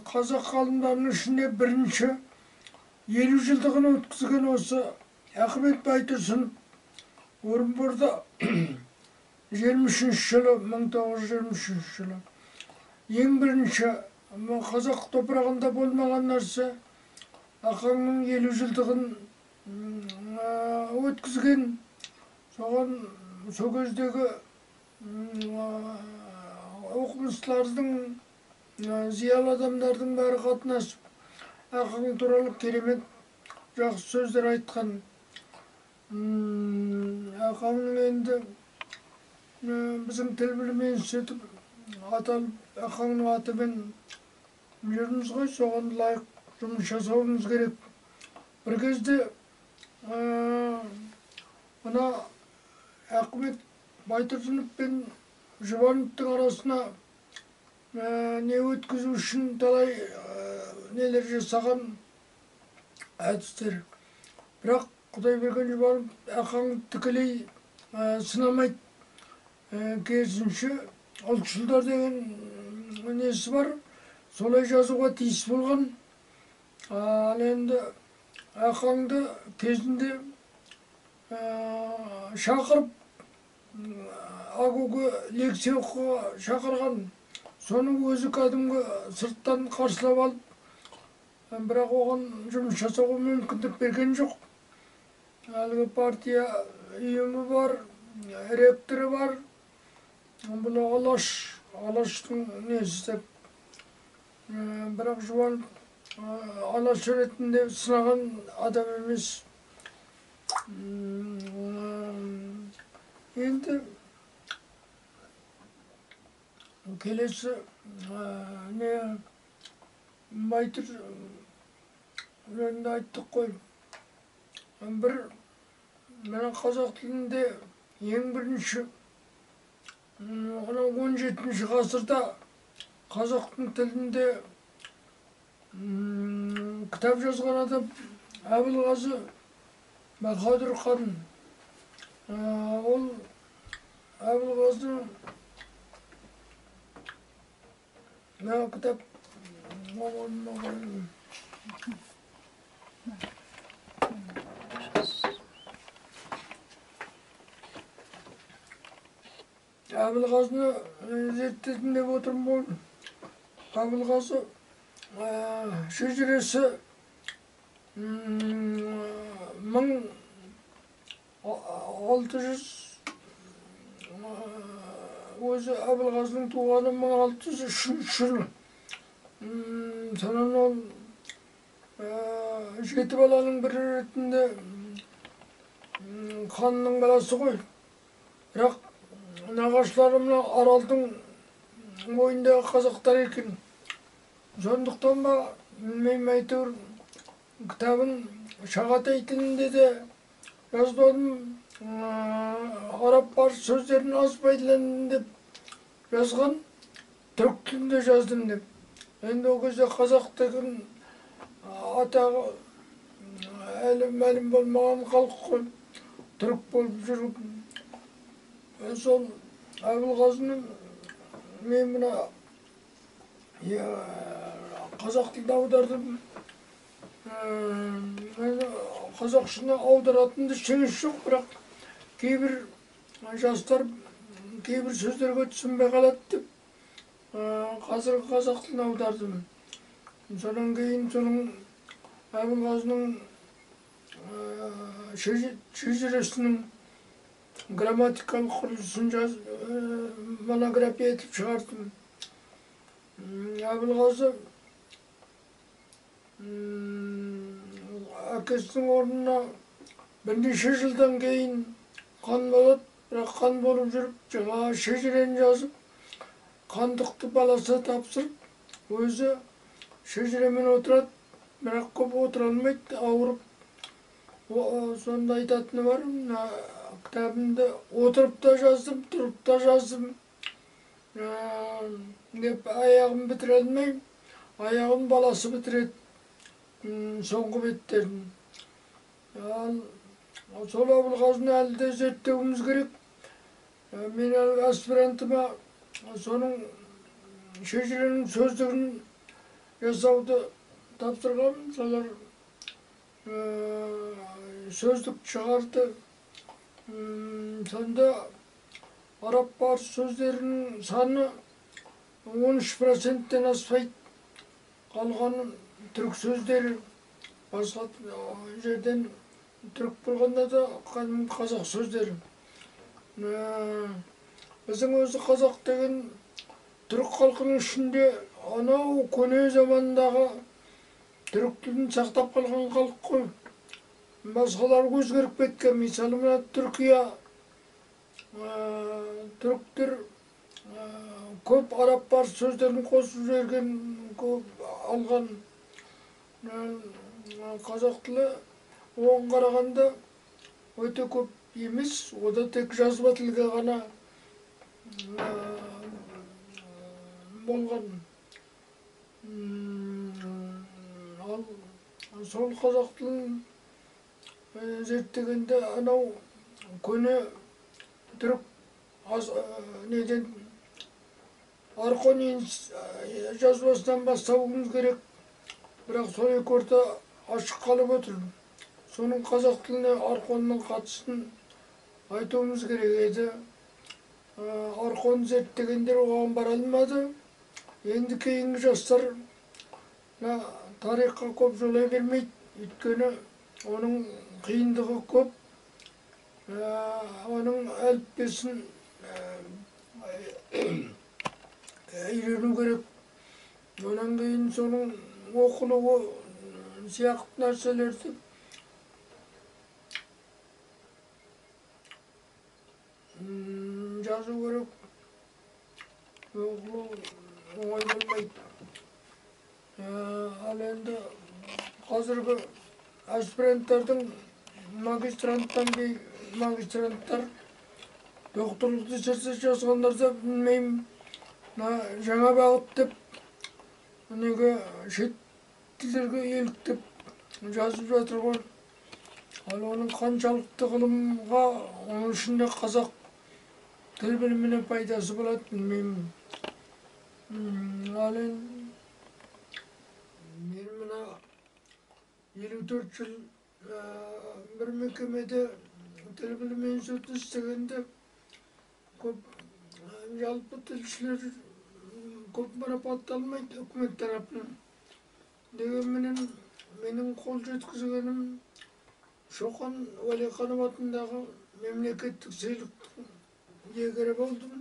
қазақ ғалымдарының ішінде бірінші 50 жылдығын өткізген осы Ахмет Байтұрсынов Орынборда 23 жылы, 1923 жылы ең бірінші қазақ топырағында болмаған нәрсе Ақаңның 50 жылдығын өткізген. Соған сол кездегі оқымыстылардың, зиялы адамдардың бәрі қатынасып Ақаң туралы керемет жақсы сөздер айтқан. Ақаңның енді біздің тіл білімі институты аталып, Ақаңның атымен жүрміз ғой, соған лайық жұмыс жасауымыз керек. Бір кезде мына Ахмет Байтұрсынов пен Жұбановтың арасына не өткізу үшін талай нелер жасаған әдістер. Бірақ Құдайберген Жұбанов Ақаңды тікелей сынамайды. Керісінше ұлтшылдар деген несі бар, солай жазуға тиіс болған. Ал енді Ақаңды кезінде шақырып, АГУ-ға лекция оқуға шақырған. Соны өзі кәдімгі сырттан қарсылап алып, бірақ оған жұмыс жасауға мүмкіндік берген жоқ. Әлгі партия ұйымы бар, ректоры бар, бұл Алаш, Алаштың несі деп. Бірақ Жұбанов Алаш ретінде сынаған адам емес. Енді келесі не Байтыр жөнінде айттық қой. Бір мына қазақ тілінде ең бірінші анау 17 ғасырда қазақтың тілінде кітап жазған адам Әбілғазы Баһадүр хан. Ол Әбілғазының мына кітап Әбілғазыны зерттедім деп отырмын ғой. Әбілғазы шежіресі 1600, өзі Әбілғазының туғаны 1603 жыл. Сонан ол жеті баланың бірі ретінде ханның баласы ғой. Бірақ нағашылары мына Аралдың бойындағы қазақтар екен. Сондықтан ба білмеймін, әйтеуір кітабын шағатай тілінде де жазбадым, араб парсы сөздерін аз пайдаландым деп жазған, түрік тілінде жаздым деп. Енді ол кезде қазақ деген атағы әлі мәлім болмаған халық қой, түрік болып жүріп. Сол Әбілғазының мен мына қазақ тіліне аудардым. Қазақшаны аударатын ештеңесі жоқ, бірақ кейбір жастар кейбір сөздерге түсінбей қалады деп қазіргі қазақ тіліне аудардым. Содан кейін соның Әбілғазының шежіресінің грамматикалық құрылысын монография етіп шығардым. Әбілғазы әкесінің орнына бірнеше жылдан кейін хан болады, бірақ хан болып жүріп жаңа шежірені жазып, хандықты баласына тапсырып, өзі шежіремен отырады, бірақ көп отыра алмайды, ауырып. Сонда айтатыны бар, мына кітабымды отырып та жаздым, тұрып та жаздым деп аяғын бітіре алмай, аяғын баласы бітіреді соңғы беттерін. Ал сол Әбілғазыны әлі де зерттеуіміз керек. Мен әлі аспирантыма соның шежіренің сөздігін жасауды тапсырғанмын. Солар сөздік шығарды. Сонда араб парсы сөздерінің саны 13%-тен аспайды. Қалғаны түрік сөздері, басқа жерден түрік болғанда да кәдімгі қазақ сөздері. Біздің өзі қазақ деген түрік халқының ішінде анау көне замандағы түрік тілін сақтап қалған халық қой. Басқалар өзгеріп кеткен. Мысалы мына Түркия, түріктер көп араб парсы сөздерін қосып жіберген, көп алған. Қазақ тілі оған қарағанда өте көп емес, ода тек жазба тілге ғана болған. Ал сол қазақ тілін зерттегенде анау көне түрік неден Арқон жазбасынан бастауымыз керек. Бірақ сол екі орта ашық қалып отыр. Соның қазақ тіліне Арқонның қатысын айтуымыз керек еді. Арқон зерттегендер оған бара алмады. Енді кейінгі жастар тарихқа көп жолай бермейді. Өйткені оның қиындығы көп. Оның әліппесін үйрену керек. Онан кейін соның оқылуы сияқты нәрселерді жазу керек. Ол оңай болмайды. Ал енді қазіргі аспиранттардың, магистранттан кейін магистранттар докторлық диссертация жазғандарда білмеймін, жаңа бағыт деп неге шет тілдерге еліктеп жазып жатыр ғой. Ал оның қаншалықты ғылымға, оның ішінде қазақ тіл біліміне пайдасы болады, білмеймін. Ал енді мен мына 54 жыл бір мекемеде тіл білімі институтында істегенде көп жалпы тілшілер көп марапатталмайды үкімет тарапынан. Дегенменен менің қол жеткізгенім Шоқан Уәлиханов атындағы мемлекеттік сыйлықтың иегері болдым.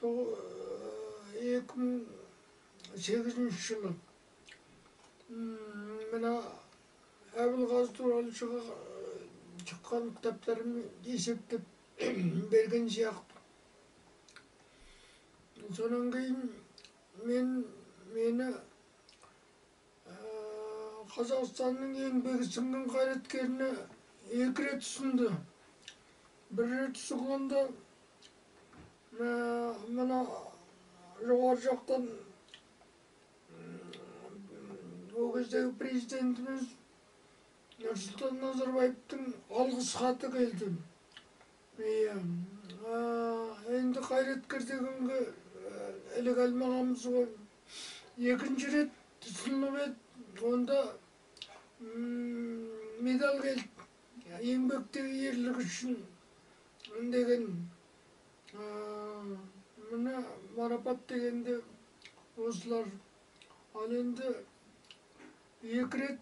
2008 жылы. Мына Әбілғазы туралы шыққан кітаптарым есептеп берген сияқты. Содан кейін мені Қазақстанның еңбегі сіңген қайраткеріне 2 рет ұсынды. Бір рет ұсынғанда мына жоғары жақтан ол кездегі президентіміз Нұрсұлтан Назарбаевтың алғыс хаты келді. Енді қайраткер дегенге іліге алмағанбыз ғой. Екінші рет ұсынылып еді, онда медаль келді. Еңбектегі ерлігі үшін деген. Мына марапат дегенде осылар. Ал енді 2 рет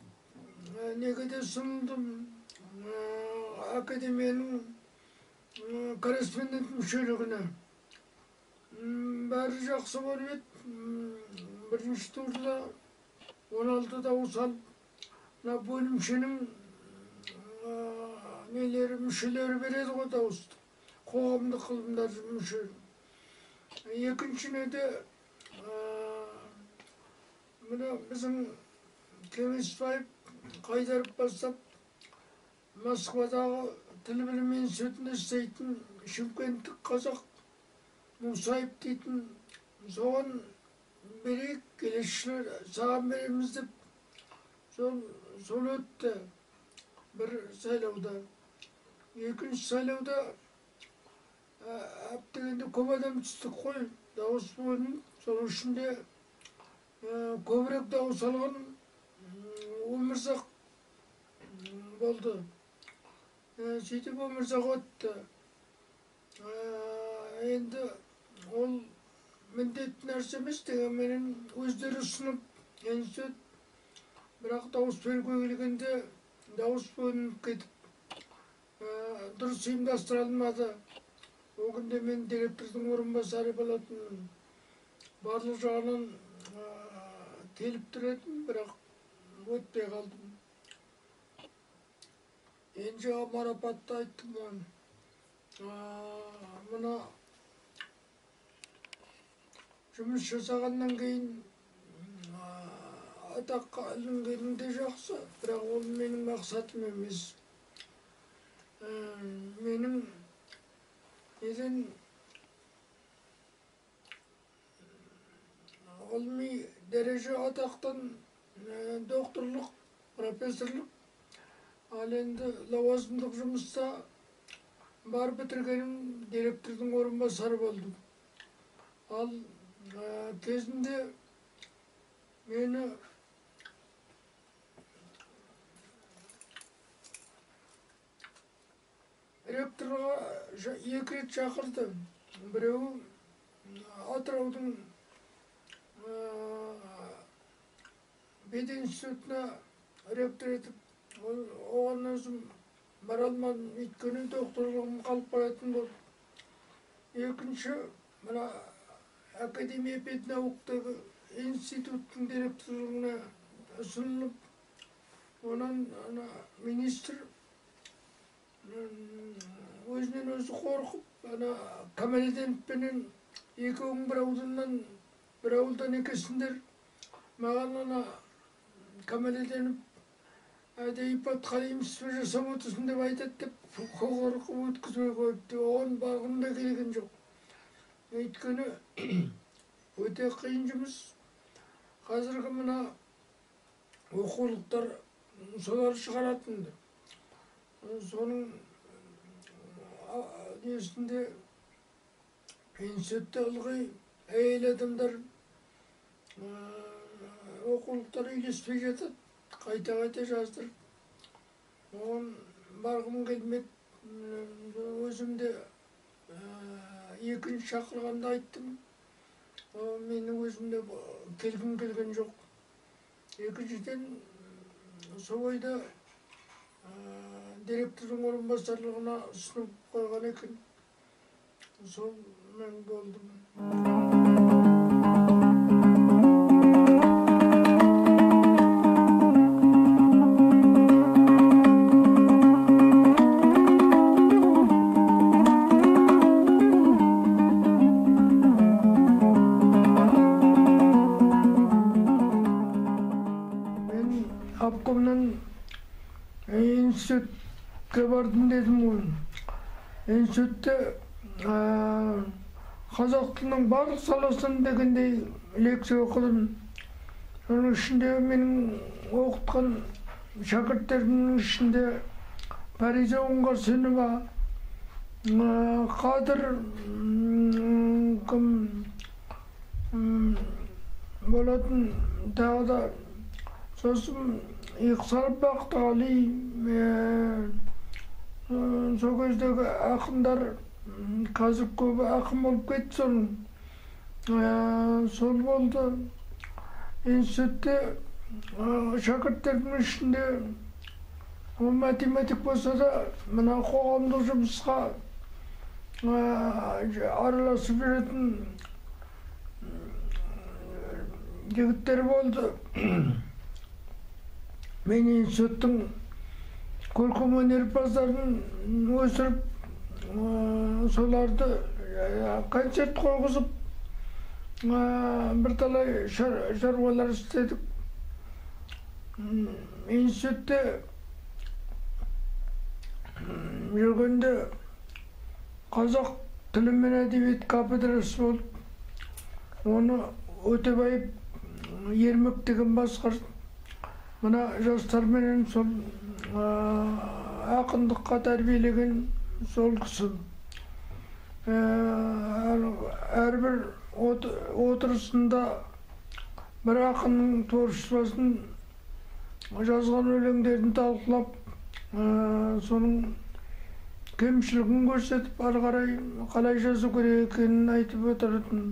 неге де ұсынылдым. Академияның корреспондент мүшелігіне. Бәрі жақсы болып еді. Бірінші турда 16 дауыс алып, мына бөлімшенің нелері, мүшелері береді ғой дауысты. Қоғамдық ғылымдар мүше. Екінші неде мына біздің Кеңесбаев Қайдаров бастап Москвадағы тіл білімі институтында істейтін шымкенттік қазақ Мұсаев дейтін, соған берейік, келесі жылы саған береміз деп сол өтті бір сайлауда. Екінші сайлауда әп дегенде көп адам түстік қой, дауыс бөлініп, соның ішінде көбірек дауыс алған Өмірзақ болды. Сөйтіп Өмірзақ өтті. Енді ол міндетті нәрсе емес, дегенменен өздері ұсынып институт, бірақ дауыс беруге келгенде дауыс бөлініп кетіп, дұрыс ұйымдастыра алмады. Ол күнде мен директордың орынбасары болатынмын. Барлық жағынан келіп тұр едім, бірақ өтпей қалдым. Енді жаңа марапатты айттым оны. Мына жұмыс жасағаннан кейін атаққа ілінгенім де жақсы, бірақ ол менің мақсатым емес. Менің неден ғылыми дәреже атақтан докторлық, профессорлық, ал енді лауазымдық жұмыста бар бітіргенім директордың орынбасары болдым. Ал кезінде мені ректорға 2 рет шақырды. Біреуі Атыраудың пединститутына ректор етіп, оған өзім бара алмадым, өйткені докторлығым қалып баратын болды. Екінші, мына Академия педнауктағы институттың директорлығына ұсынылып, онан ана министр Өзінен өзі қорқып, ана Камалиденовпенен екеуің бір ауылдан, бір ауылдан екенсіңдер. Маған ана Камалиденов әдейі подхалимство жасап отырсың деп айтады деп қорқып өткізбей қойыпты. Оған барғым да келген жоқ. Өйткені өте қиын жұмыс. Қазіргі мына оқулықтар солар шығаратын. Соның несінде институтта ылғи әйел адамдар оқулықтар үйлеспей жатады, қайта-қайта жаздырып. Оған барғым келмеді. Өзім де екінші шақырғанда айттым. Менің өзім де келгім келген жоқ. Екіншіден, сол ойда директордың орынбасарлығына ұсынып қойған екен. Сол мен болдым. Мен обкомнан институтке бардым дедім ғой. Институтте қазақ тілінің барлық саласын дегендей лекция оқыдым. Соның ішінде менің оқытқан шәкірттерімнің ішінде Фариза Оңғарсынова, Қадыр кім болатын, тағы да сосын Иқсар Бақтығали, сол кездегі ақындар, қазір көбі ақын болып кетті соның. Сол болды. Институтте шәкірттердің ішінде ол математик болса да, мына қоғамдық жұмысқа араласып жүретін жігіттер болды. Мен институттың көркем өнерпаздарын өсіріп, соларды концерт қойғызып, бірталай шаруалар істедік. Институтте жүргенде қазақ тілі мен әдебиет кафедрасы болып, оны Өтебаев Ермек деген басқарды. Мына жастарменен сол ақындыққа тәрбиелеген сол кісі. Әрбір отырысында бір ақынның творчествосын, жазған өлеңдерін талқылап, соның кемшілігін көрсетіп, ары қарай қалай жазу керек екенін айтып отыратын.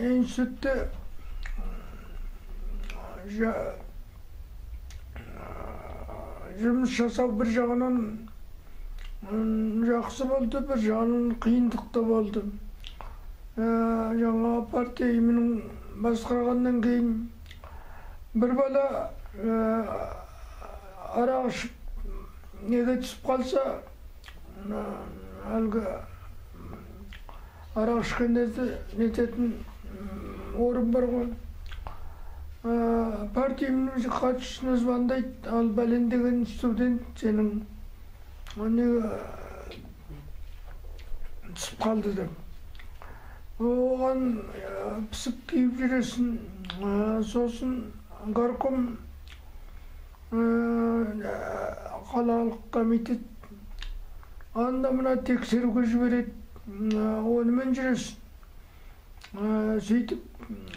Институтте жұмыс жасау бір жағынан жақсы болды, бір жағынан қиындық та болды. Жаңа партия ұйымының басқарғаннан кейін бір бала арақ ішіп неге түсіп қалса, әлгі арақ ішкендерді нететін орын бар ғой. Партия ұйымының хатшысына звондайды, ал бәлен деген студент сенің неге түсіп қалды деп. Оған пісіп киіп жүресің. Сосын горком, қалалық комитет анда мына тексеруге жібереді, онымен жүресің. Сөйтіп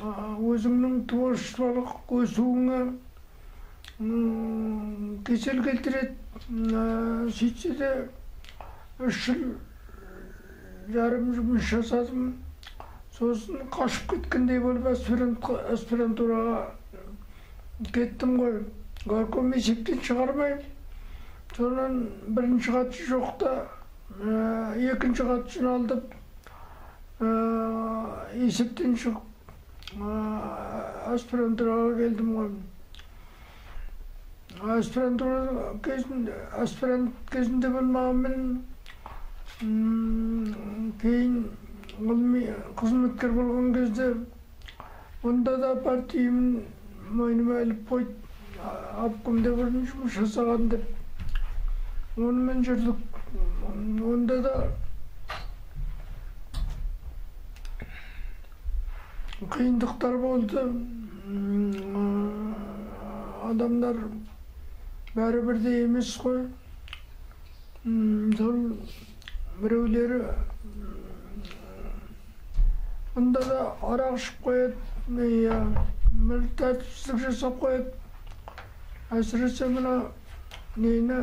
өзіңнің творчестволық өсуіңе кесел келтіреді. Сөйтсе де 3 жыл жарым жұмыс жасадым. Сосын қашып кеткендей болып аспирантураға кеттім ғой. Горком есептен шығармаймын. Сонан бірінші хатшы жоқ та, екінші хатшыны алдып, есептен шығып аспирантураға келдім ғой. Аспирантура кезінде, аспирант кезінде болмағанмен, кейін ғылыми қызметкер болған кезде онда да партия ұйымын мойныма іліп қойды, обкомда бұрын жұмыс жасаған деп. Онымен жүрдік. Онда да қиындықтар болды. Адамдар бәрі бірдей емес қой. Сол біреулері онда да арақ ішіп қояды, бір тәртіпсіздік жасап қояды. Әсіресе мына нені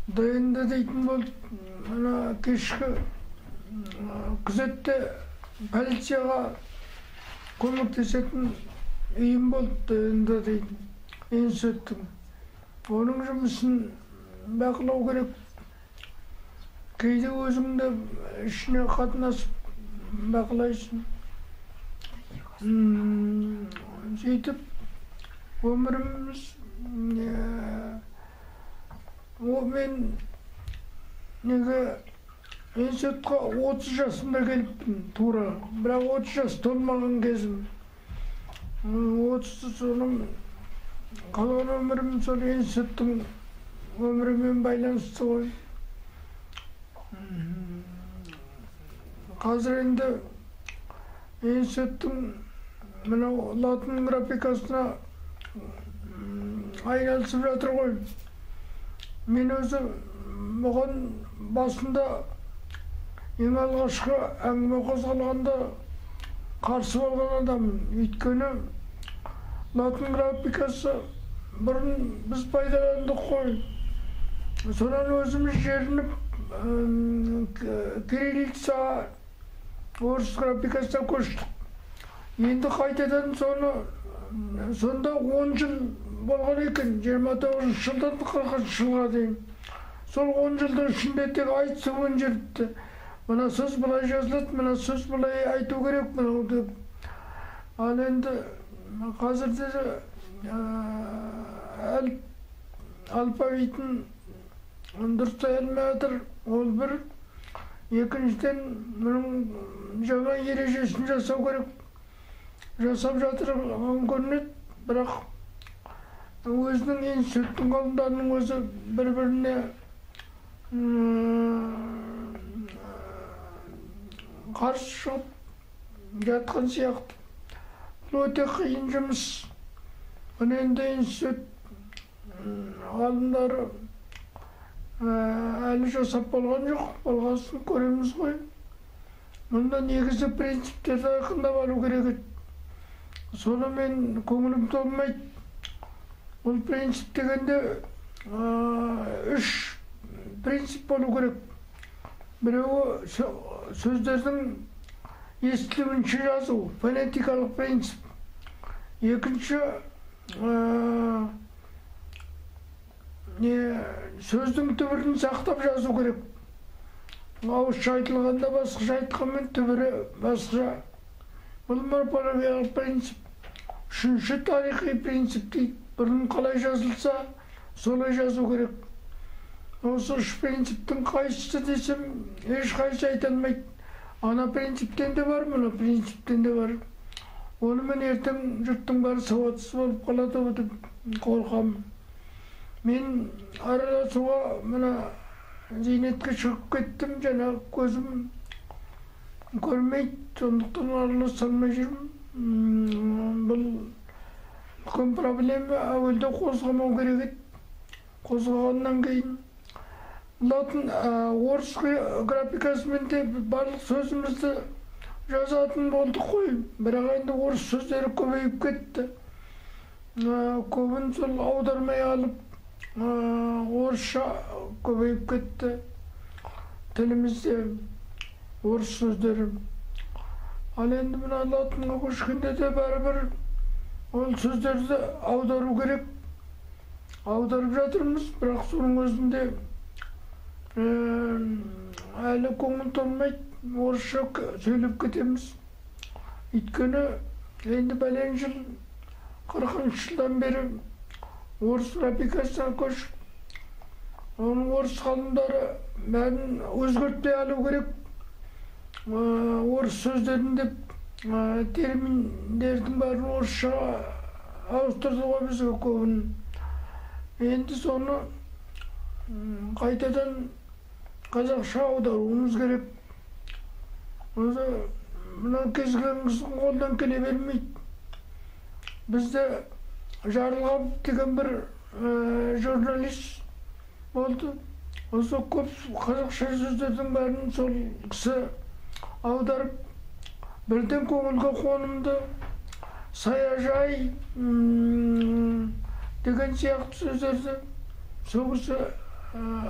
ДНД дейтін болды, мына кешкі күзетте полицияға көмектесетін ұйым болды ДНД дейтін институттың. Оның жұмысын бақылау керек. Кейде өзің де ішіне қатынасып бақылайсың. Сөйтіп өміріміз, мен неге институтқа 30 жасымда келіппін тура, бірақ 30 жас толмаған кезім. 30 соның қалған өмірім сол институттың өмірімен байланысты ғой. Қазір енді институттың мынау латын графикасына айналысып жатыр ғой. Мен өзі бұған басында ең алғашқы әңгіме қозғалғанда қарсы болған адаммын. Өйткені латын графикасы бұрын біз пайдаландық қой. Содан өзіміз жерініп кириллица, орыс графикасына көштік. Енді қайтадан соны сонда 10 жыл болған екен, 29 жылдан 40 жылға дейін. Сол 10 жылдың ішінде тек айтысумен жүріпті. Мына сөз былай жазылады, мына сөз былай айту керек, мынау деп. Ал енді қазірде алфавитін дұрыстай алмай жатыр, ол бір. Екіншіден, мұның жаңа ережесін жасау керек. Жасап жатырған көрінеді, бірақ өзінің институттың ғалымдарының өзі бір-біріне қарсы шығып жатқан сияқты. Бұл өте қиын жұмыс. Бұны енді институт ғалымдары әлі жасап болған жоқ, болғасын көреміз ғой. Мұнда негізгі принциптерді айқындап алу керек еді. Соны мен көңілім толмайды. Бұл принцип дегенде 3 принцип болу керек. Біреуі сөздердің естілуінше жазу, фонетикалық принцип. Екінші, сөздің түбірін сақтап жазу керек. Ауызша айтылғанда басқаша айтқанмен түбірі басқаша. Бұл морфологиялық принцип. Үшінші тарихи принцип дейді. Бұрын қалай жазылса, солай жазу керек. Осы үш принциптің қайсысы десем, ешқайсысы айта алмайды. Ана принциптен де бар, мына принциптен де бар. Онымен ертең жұрттың бәрі сауатсыз болып қалады деп қорқамын. Мен араласуға мына зейнетке шығып кеттім, жаңағы көзім көрмейді, сондықтан араласа алмай жүрмін. Бұл үлкен проблема, әуелде қозғамау керек еді. Қозғағаннан кейін латын орыс графикасымен де барлық сөзімізді жазатын болдық қой. Бірақ енді орыс сөздері көбейіп кетті. Көбін сол аудармай алып орысша көбейіп кетті тілімізде орыс сөздері. Ал енді мына латынға көшкенде де бәрібір ол сөздерді аудару керек. Аударып жатырмыз, бірақ соның өзінде әлі көңіл толмайды, орысша сөйлеп кетеміз. Өйткені енді бәлен жыл, 40 жылдан бері Орыс графикасына көшіп, оның орыс ғалымдары бәрін өзгертпей алу керек, орыс сөздерін деп терминдердің бәрін орысшаға ауыстырды ғой бізге көбін. Енді соны қайтадан қазақша аударуымыз керек. Өзі мына кез келген кісінің қолынан келе бермейді. Бізде Жарылғапов деген бір журналист болды. Осы көп қазақша сөздердің бәрін сол кісі аударып, бірден көңілге қонымды, саяжай деген сияқты сөздерді сол кісі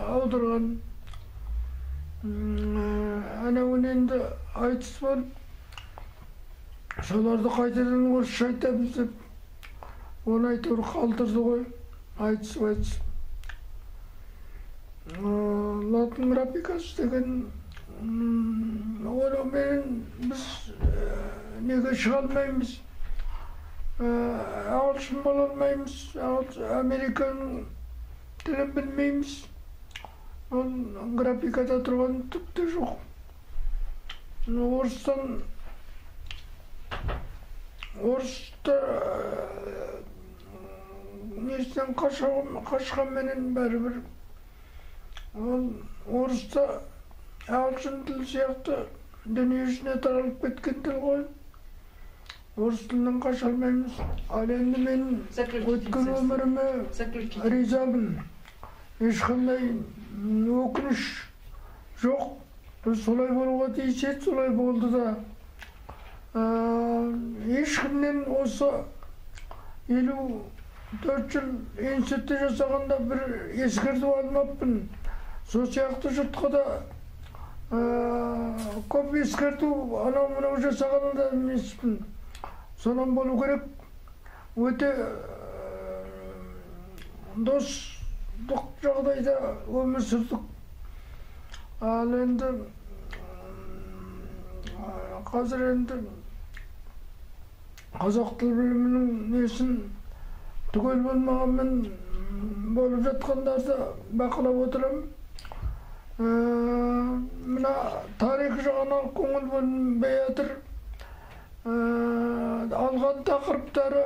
аударған. Анауын енді айтыс болып, соларды қайтадан орысша айтамыз деп, оны әйтеуір қалдырды ғой, айтысып айтысып. Латын графикасы деген, онымен біз неге шыға алмаймыз, ағылшын бола алмаймыз, американың тілін білмейміз. Ол графикада тұрған түк те жоқ. Орыстан, орысты несінен қашқанменен бәрібір ол орыста ағылшын тілі сияқты дүние жүзіне таралып кеткен тіл ғой. Орыс тілінен қаша алмаймыз. Ал енді мен өткен өміріме ризамын. Ешқандай өкініш жоқ. Біз солай болуға тиіс еді, солай болды да. Ешкімнен осы 54 жыл институтта жасағанда бір ескерту алмаппын. Сол сияқты жұртқа да көп ескерту анау-мынау жасағанда да емеспін. Сонан болу керек. Өте достық жағдайда өмір сүрдік. Ал енді қазір енді қазақ тіл білімінің несін түгел болмағанмен болып жатқандарды бақылап отырамын. Мына тарих жағына көңіл бөлінбей жатыр. Алған тақырыптары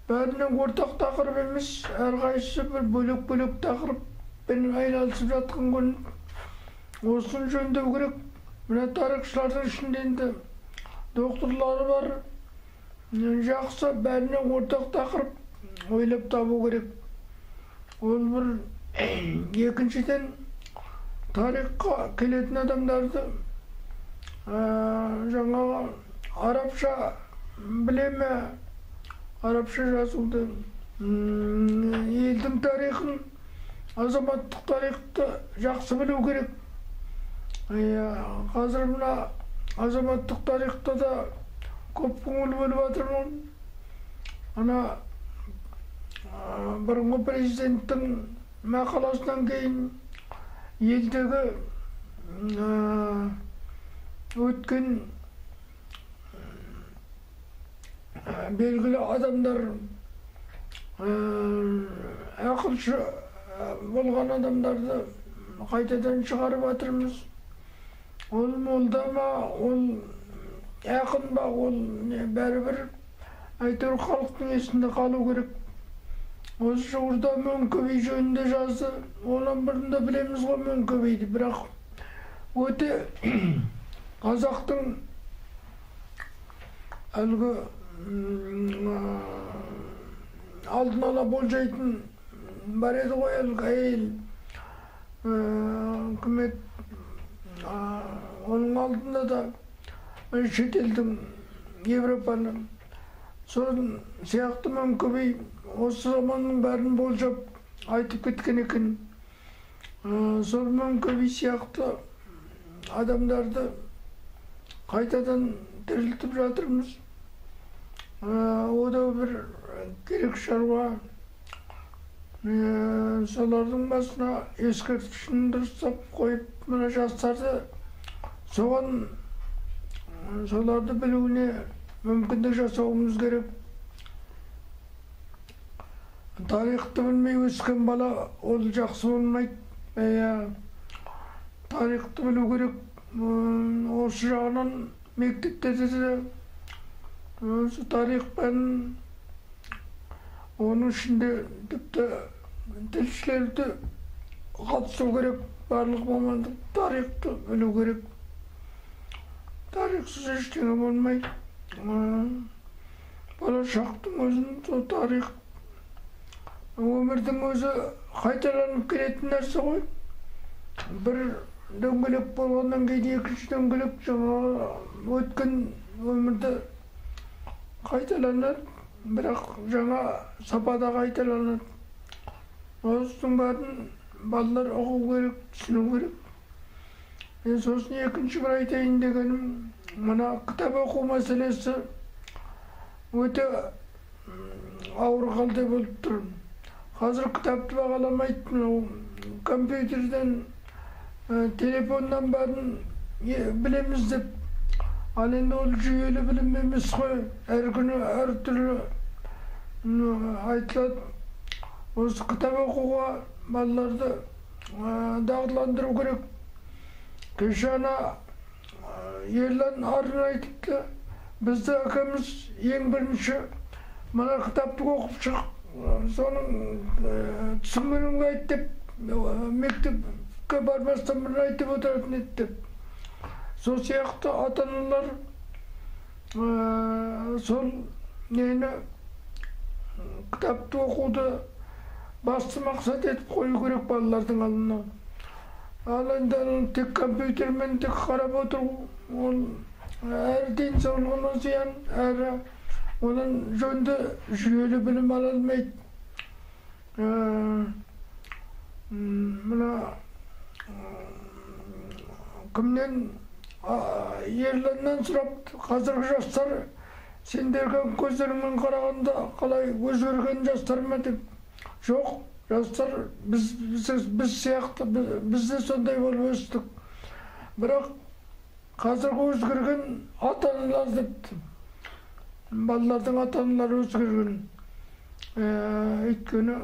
бәрінің ортақ тақырып емес, әрқайсысы бір бөлек-бөлек тақырыппен айналысып жатқан күн. Осыны жөндеу керек. Мына тарихшылардың ішінде енді докторлары бар, жақсы, бәріне ортақ тақырып ойлап табу керек. Ол бір. Екіншіден, тарихқа келетін адамдарды жаңағы арабша біле ме, арабша жазуды, елдің тарихын, азаматтық тарихты жақсы білу керек. Қазір мына азаматтық тарихта да көп көңіл бөліп жатырмын. Ана бұрынғы президенттің мақаласынан кейін елдегі өткен белгілі адамдар, ақылшы болған адамдарды қайтадан шығарып жатырмыз. Ол молда ма, ол ақын ба, ол бәрібір әйтеуір халықтың есінде қалу керек. Осы жуырда Мөңке би жөнінде жазды. Онан бұрын да білеміз ғой Мөңке биді, бірақ өте қазақтың әлгі алдын ала болжайтын бар еді ғой, әлгі әйел кім еді, оның алдында да шетелдің, Европаның, сол сияқты Мөңке би осы заманның бәрін болжап айтып кеткен екен. Сол Мөңке би сияқты адамдарды қайтадан тірілтіп жатырмыз. О да бір керек шаруа. Солардың басына ескерткішін дұрыстап қойып, мына жастарды соған, соларды білуіне мүмкіндік жасауымыз керек. Тарихты білмей өскен бала ол жақсы болмайды. Иә, тарихты білу керек. Осы жағынан мектепте де осы тарих пәнін, оның ішінде тіпті тілшілерді қатысу керек, барлық мамандық тарихты білу керек. Тарихсыз ештеңе болмайды. Болашақтың өзін сол тарих, өмірдің өзі қайталанып келетін нәрсе ғой. Бір дөңгелек болғаннан кейін екінші дөңгелек жаңағы өткен өмірді қайталанады, бірақ жаңа сапада қайталанады. Осының бәрін балалар ұғу керек, түсіну керек. Мен сосын екінші бір айтайын дегенім, мына кітап оқу мәселесі өте ауыр халде болып тұр. Қазір кітапты бағаламайды, мынау компьютерден, телефоннан бәрін білеміз деп. Ал енді ол жүйелі білім емес қой, әр күні әртүрлі айтылады. Осы кітап оқуға балаларды дағдыландыру керек. Кеше ана Ерлан Арын айтыпты, бізді әкеміз ең бірінші мына кітапты оқып шық, соның түсінгеніңді айт деп, мектепке бармастан бұрын айтып отыратын еді деп. Сол сияқты ата-аналар сол нені, кітапты оқуды басты мақсат етіп қою керек балалардың алдына. Ал енді тек компьютермен тек қарап отыру, ол әрі денсаулығына зиян, әрі онан жөнді жүйелі білім ала алмайды. Мына кімнен, Ерланнан сұрап, қазіргі жастар сендерге көздеріңмен қарағанда қалай өзгерген жастар ма деп. Жоқ, жастар біз сияқты, біз де сондай болып өстік. Бірақ қазіргі өзгерген ата-аналар депті. Балалардың ата-аналары өзгерген. Өйткені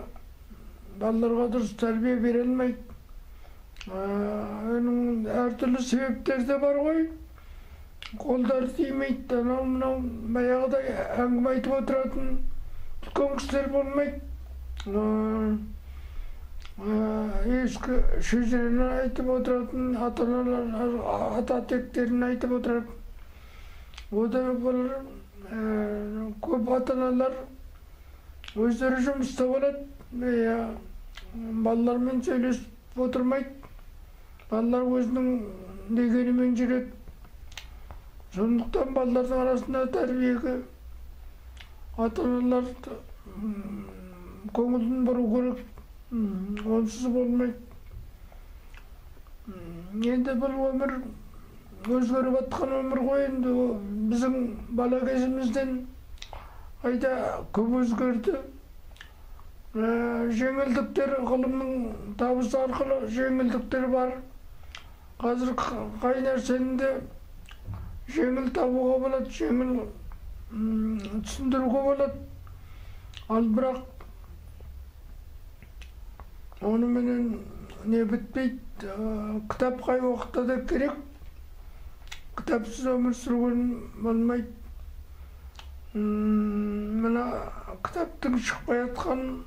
балаларға дұрыс тәрбие бере алмайды. Оның әртүрлі себептері де бар ғой. Қолдары тимейді, анау мынау баяғыдай әңгіме айтып отыратын үлкен кісілер болмайды. Ескі шежірені айтып отыратын, ата-аналар, ата тектерін айтып отыратын. Одан балалар, көп ата-аналар өздері жұмыста болады, балалармен сөйлесіп отырмайды. Балалар өзінің дегенімен жүреді. Сондықтан балалардың арасында тәрбиеге ата-аналар көңілін бұру керек, онсыз болмайды. Енді бұл өмір өзгеріп жатқан өмір ғой, енді біздің бала кезімізден қайда көп өзгерді. Жеңілдіктер, ғылымның табысы арқылы жеңілдіктер бар. Қазір қай нәрсені де жеңіл табуға болады, жеңіл түсіндіруге болады. Ал бірақ оныменен не бітпейді. Кітап қай уақытта да керек. Кітапсыз өмір сүруге болмайды. Мына кітаптың шықпай жатқан,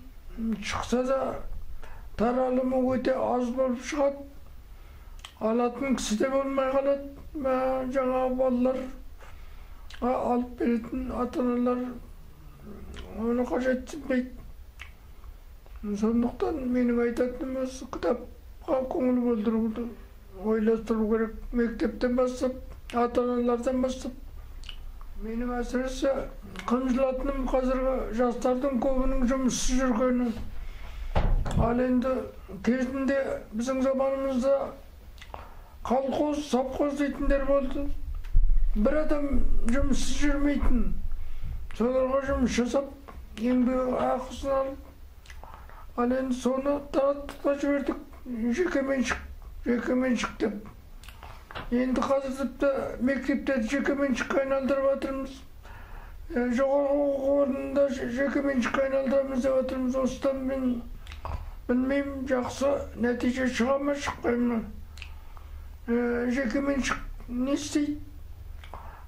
шықса да таралымы өте аз болып шығады. Алатын кісі де болмай қалады. Жаңағы балалар алып беретін ата-аналар оны қажетсінбейді. Сондықтан менің айтатыным осы, кітапқа көңіл бөлдіруді ойластыру керек. Мектептен бастап, ата-аналардан бастап. Менің әсіресе қынжылатыным қазіргі жастардың көбінің жұмыссыз жүргені. Ал енді кезінде біздің заманымызда колхоз, совхоз дейтіндер болды. Бір адам жұмыссыз жүрмейтін. Соларға жұмыс жасап, еңбек ақысын алып, ал енді соны тараттық та жібердік, жекеменшік, жекеменшік деп. Енді қазір тіпті мектептерді жекеменшікке айналдырып жатырмыз. Жоғарғы оқу орнында жеке меншікке айналдырамыз деп жатырмыз. Осыдан мен білмеймін, жақсы нәтиже шыға ма, шықпай ма. Жеке меншік не істейді?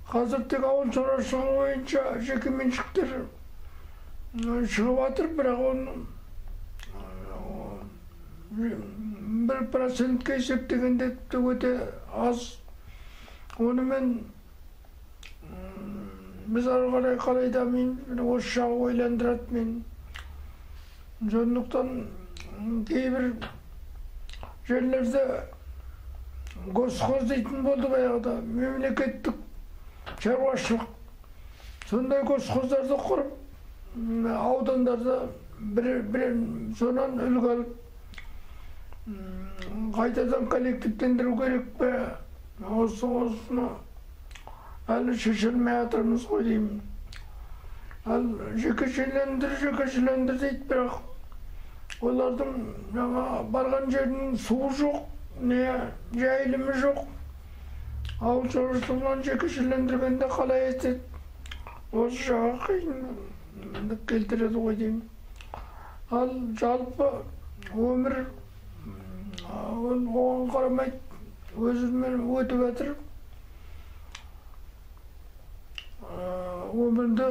Қазір тек ауыл шаруашылығы бойынша жеке меншіктер шығып жатыр, бірақ оны 1%-ке есептегенде тіпті өте аз. Онымен біз ары қарай қалай дамимыз, міне осы жағы ойландырады мені. Сондықтан кейбір жерлерде госхоз дейтін болды баяғыда, мемлекеттік шаруашылық. Сондай госхоздарды құрып, аудандарда бір сонан үлгі алып, қайтадан коллективтендіру керек пе? Осыны әлі шешілмей жатырмыз ғой деймін. Ал жекешелендір, жекешелендір дейді, бірақ олардың жаңа барған жерінің суы жоқ, не жайылымы жоқ. Ауыл шаруашылығынан жекешелендіргенде қалай етеді? Осы жағы қиындық келтіреді ғой деймін. Ал жалпы өмір ол оған қарамайды, өзімен өтіп жатыр. Өмірді,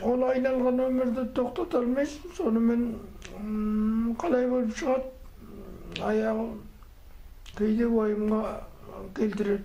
ол айналған өмірді тоқтата алмайсың, сонымен қалай болып шығады, аяғы кейде уайымға келтіреді.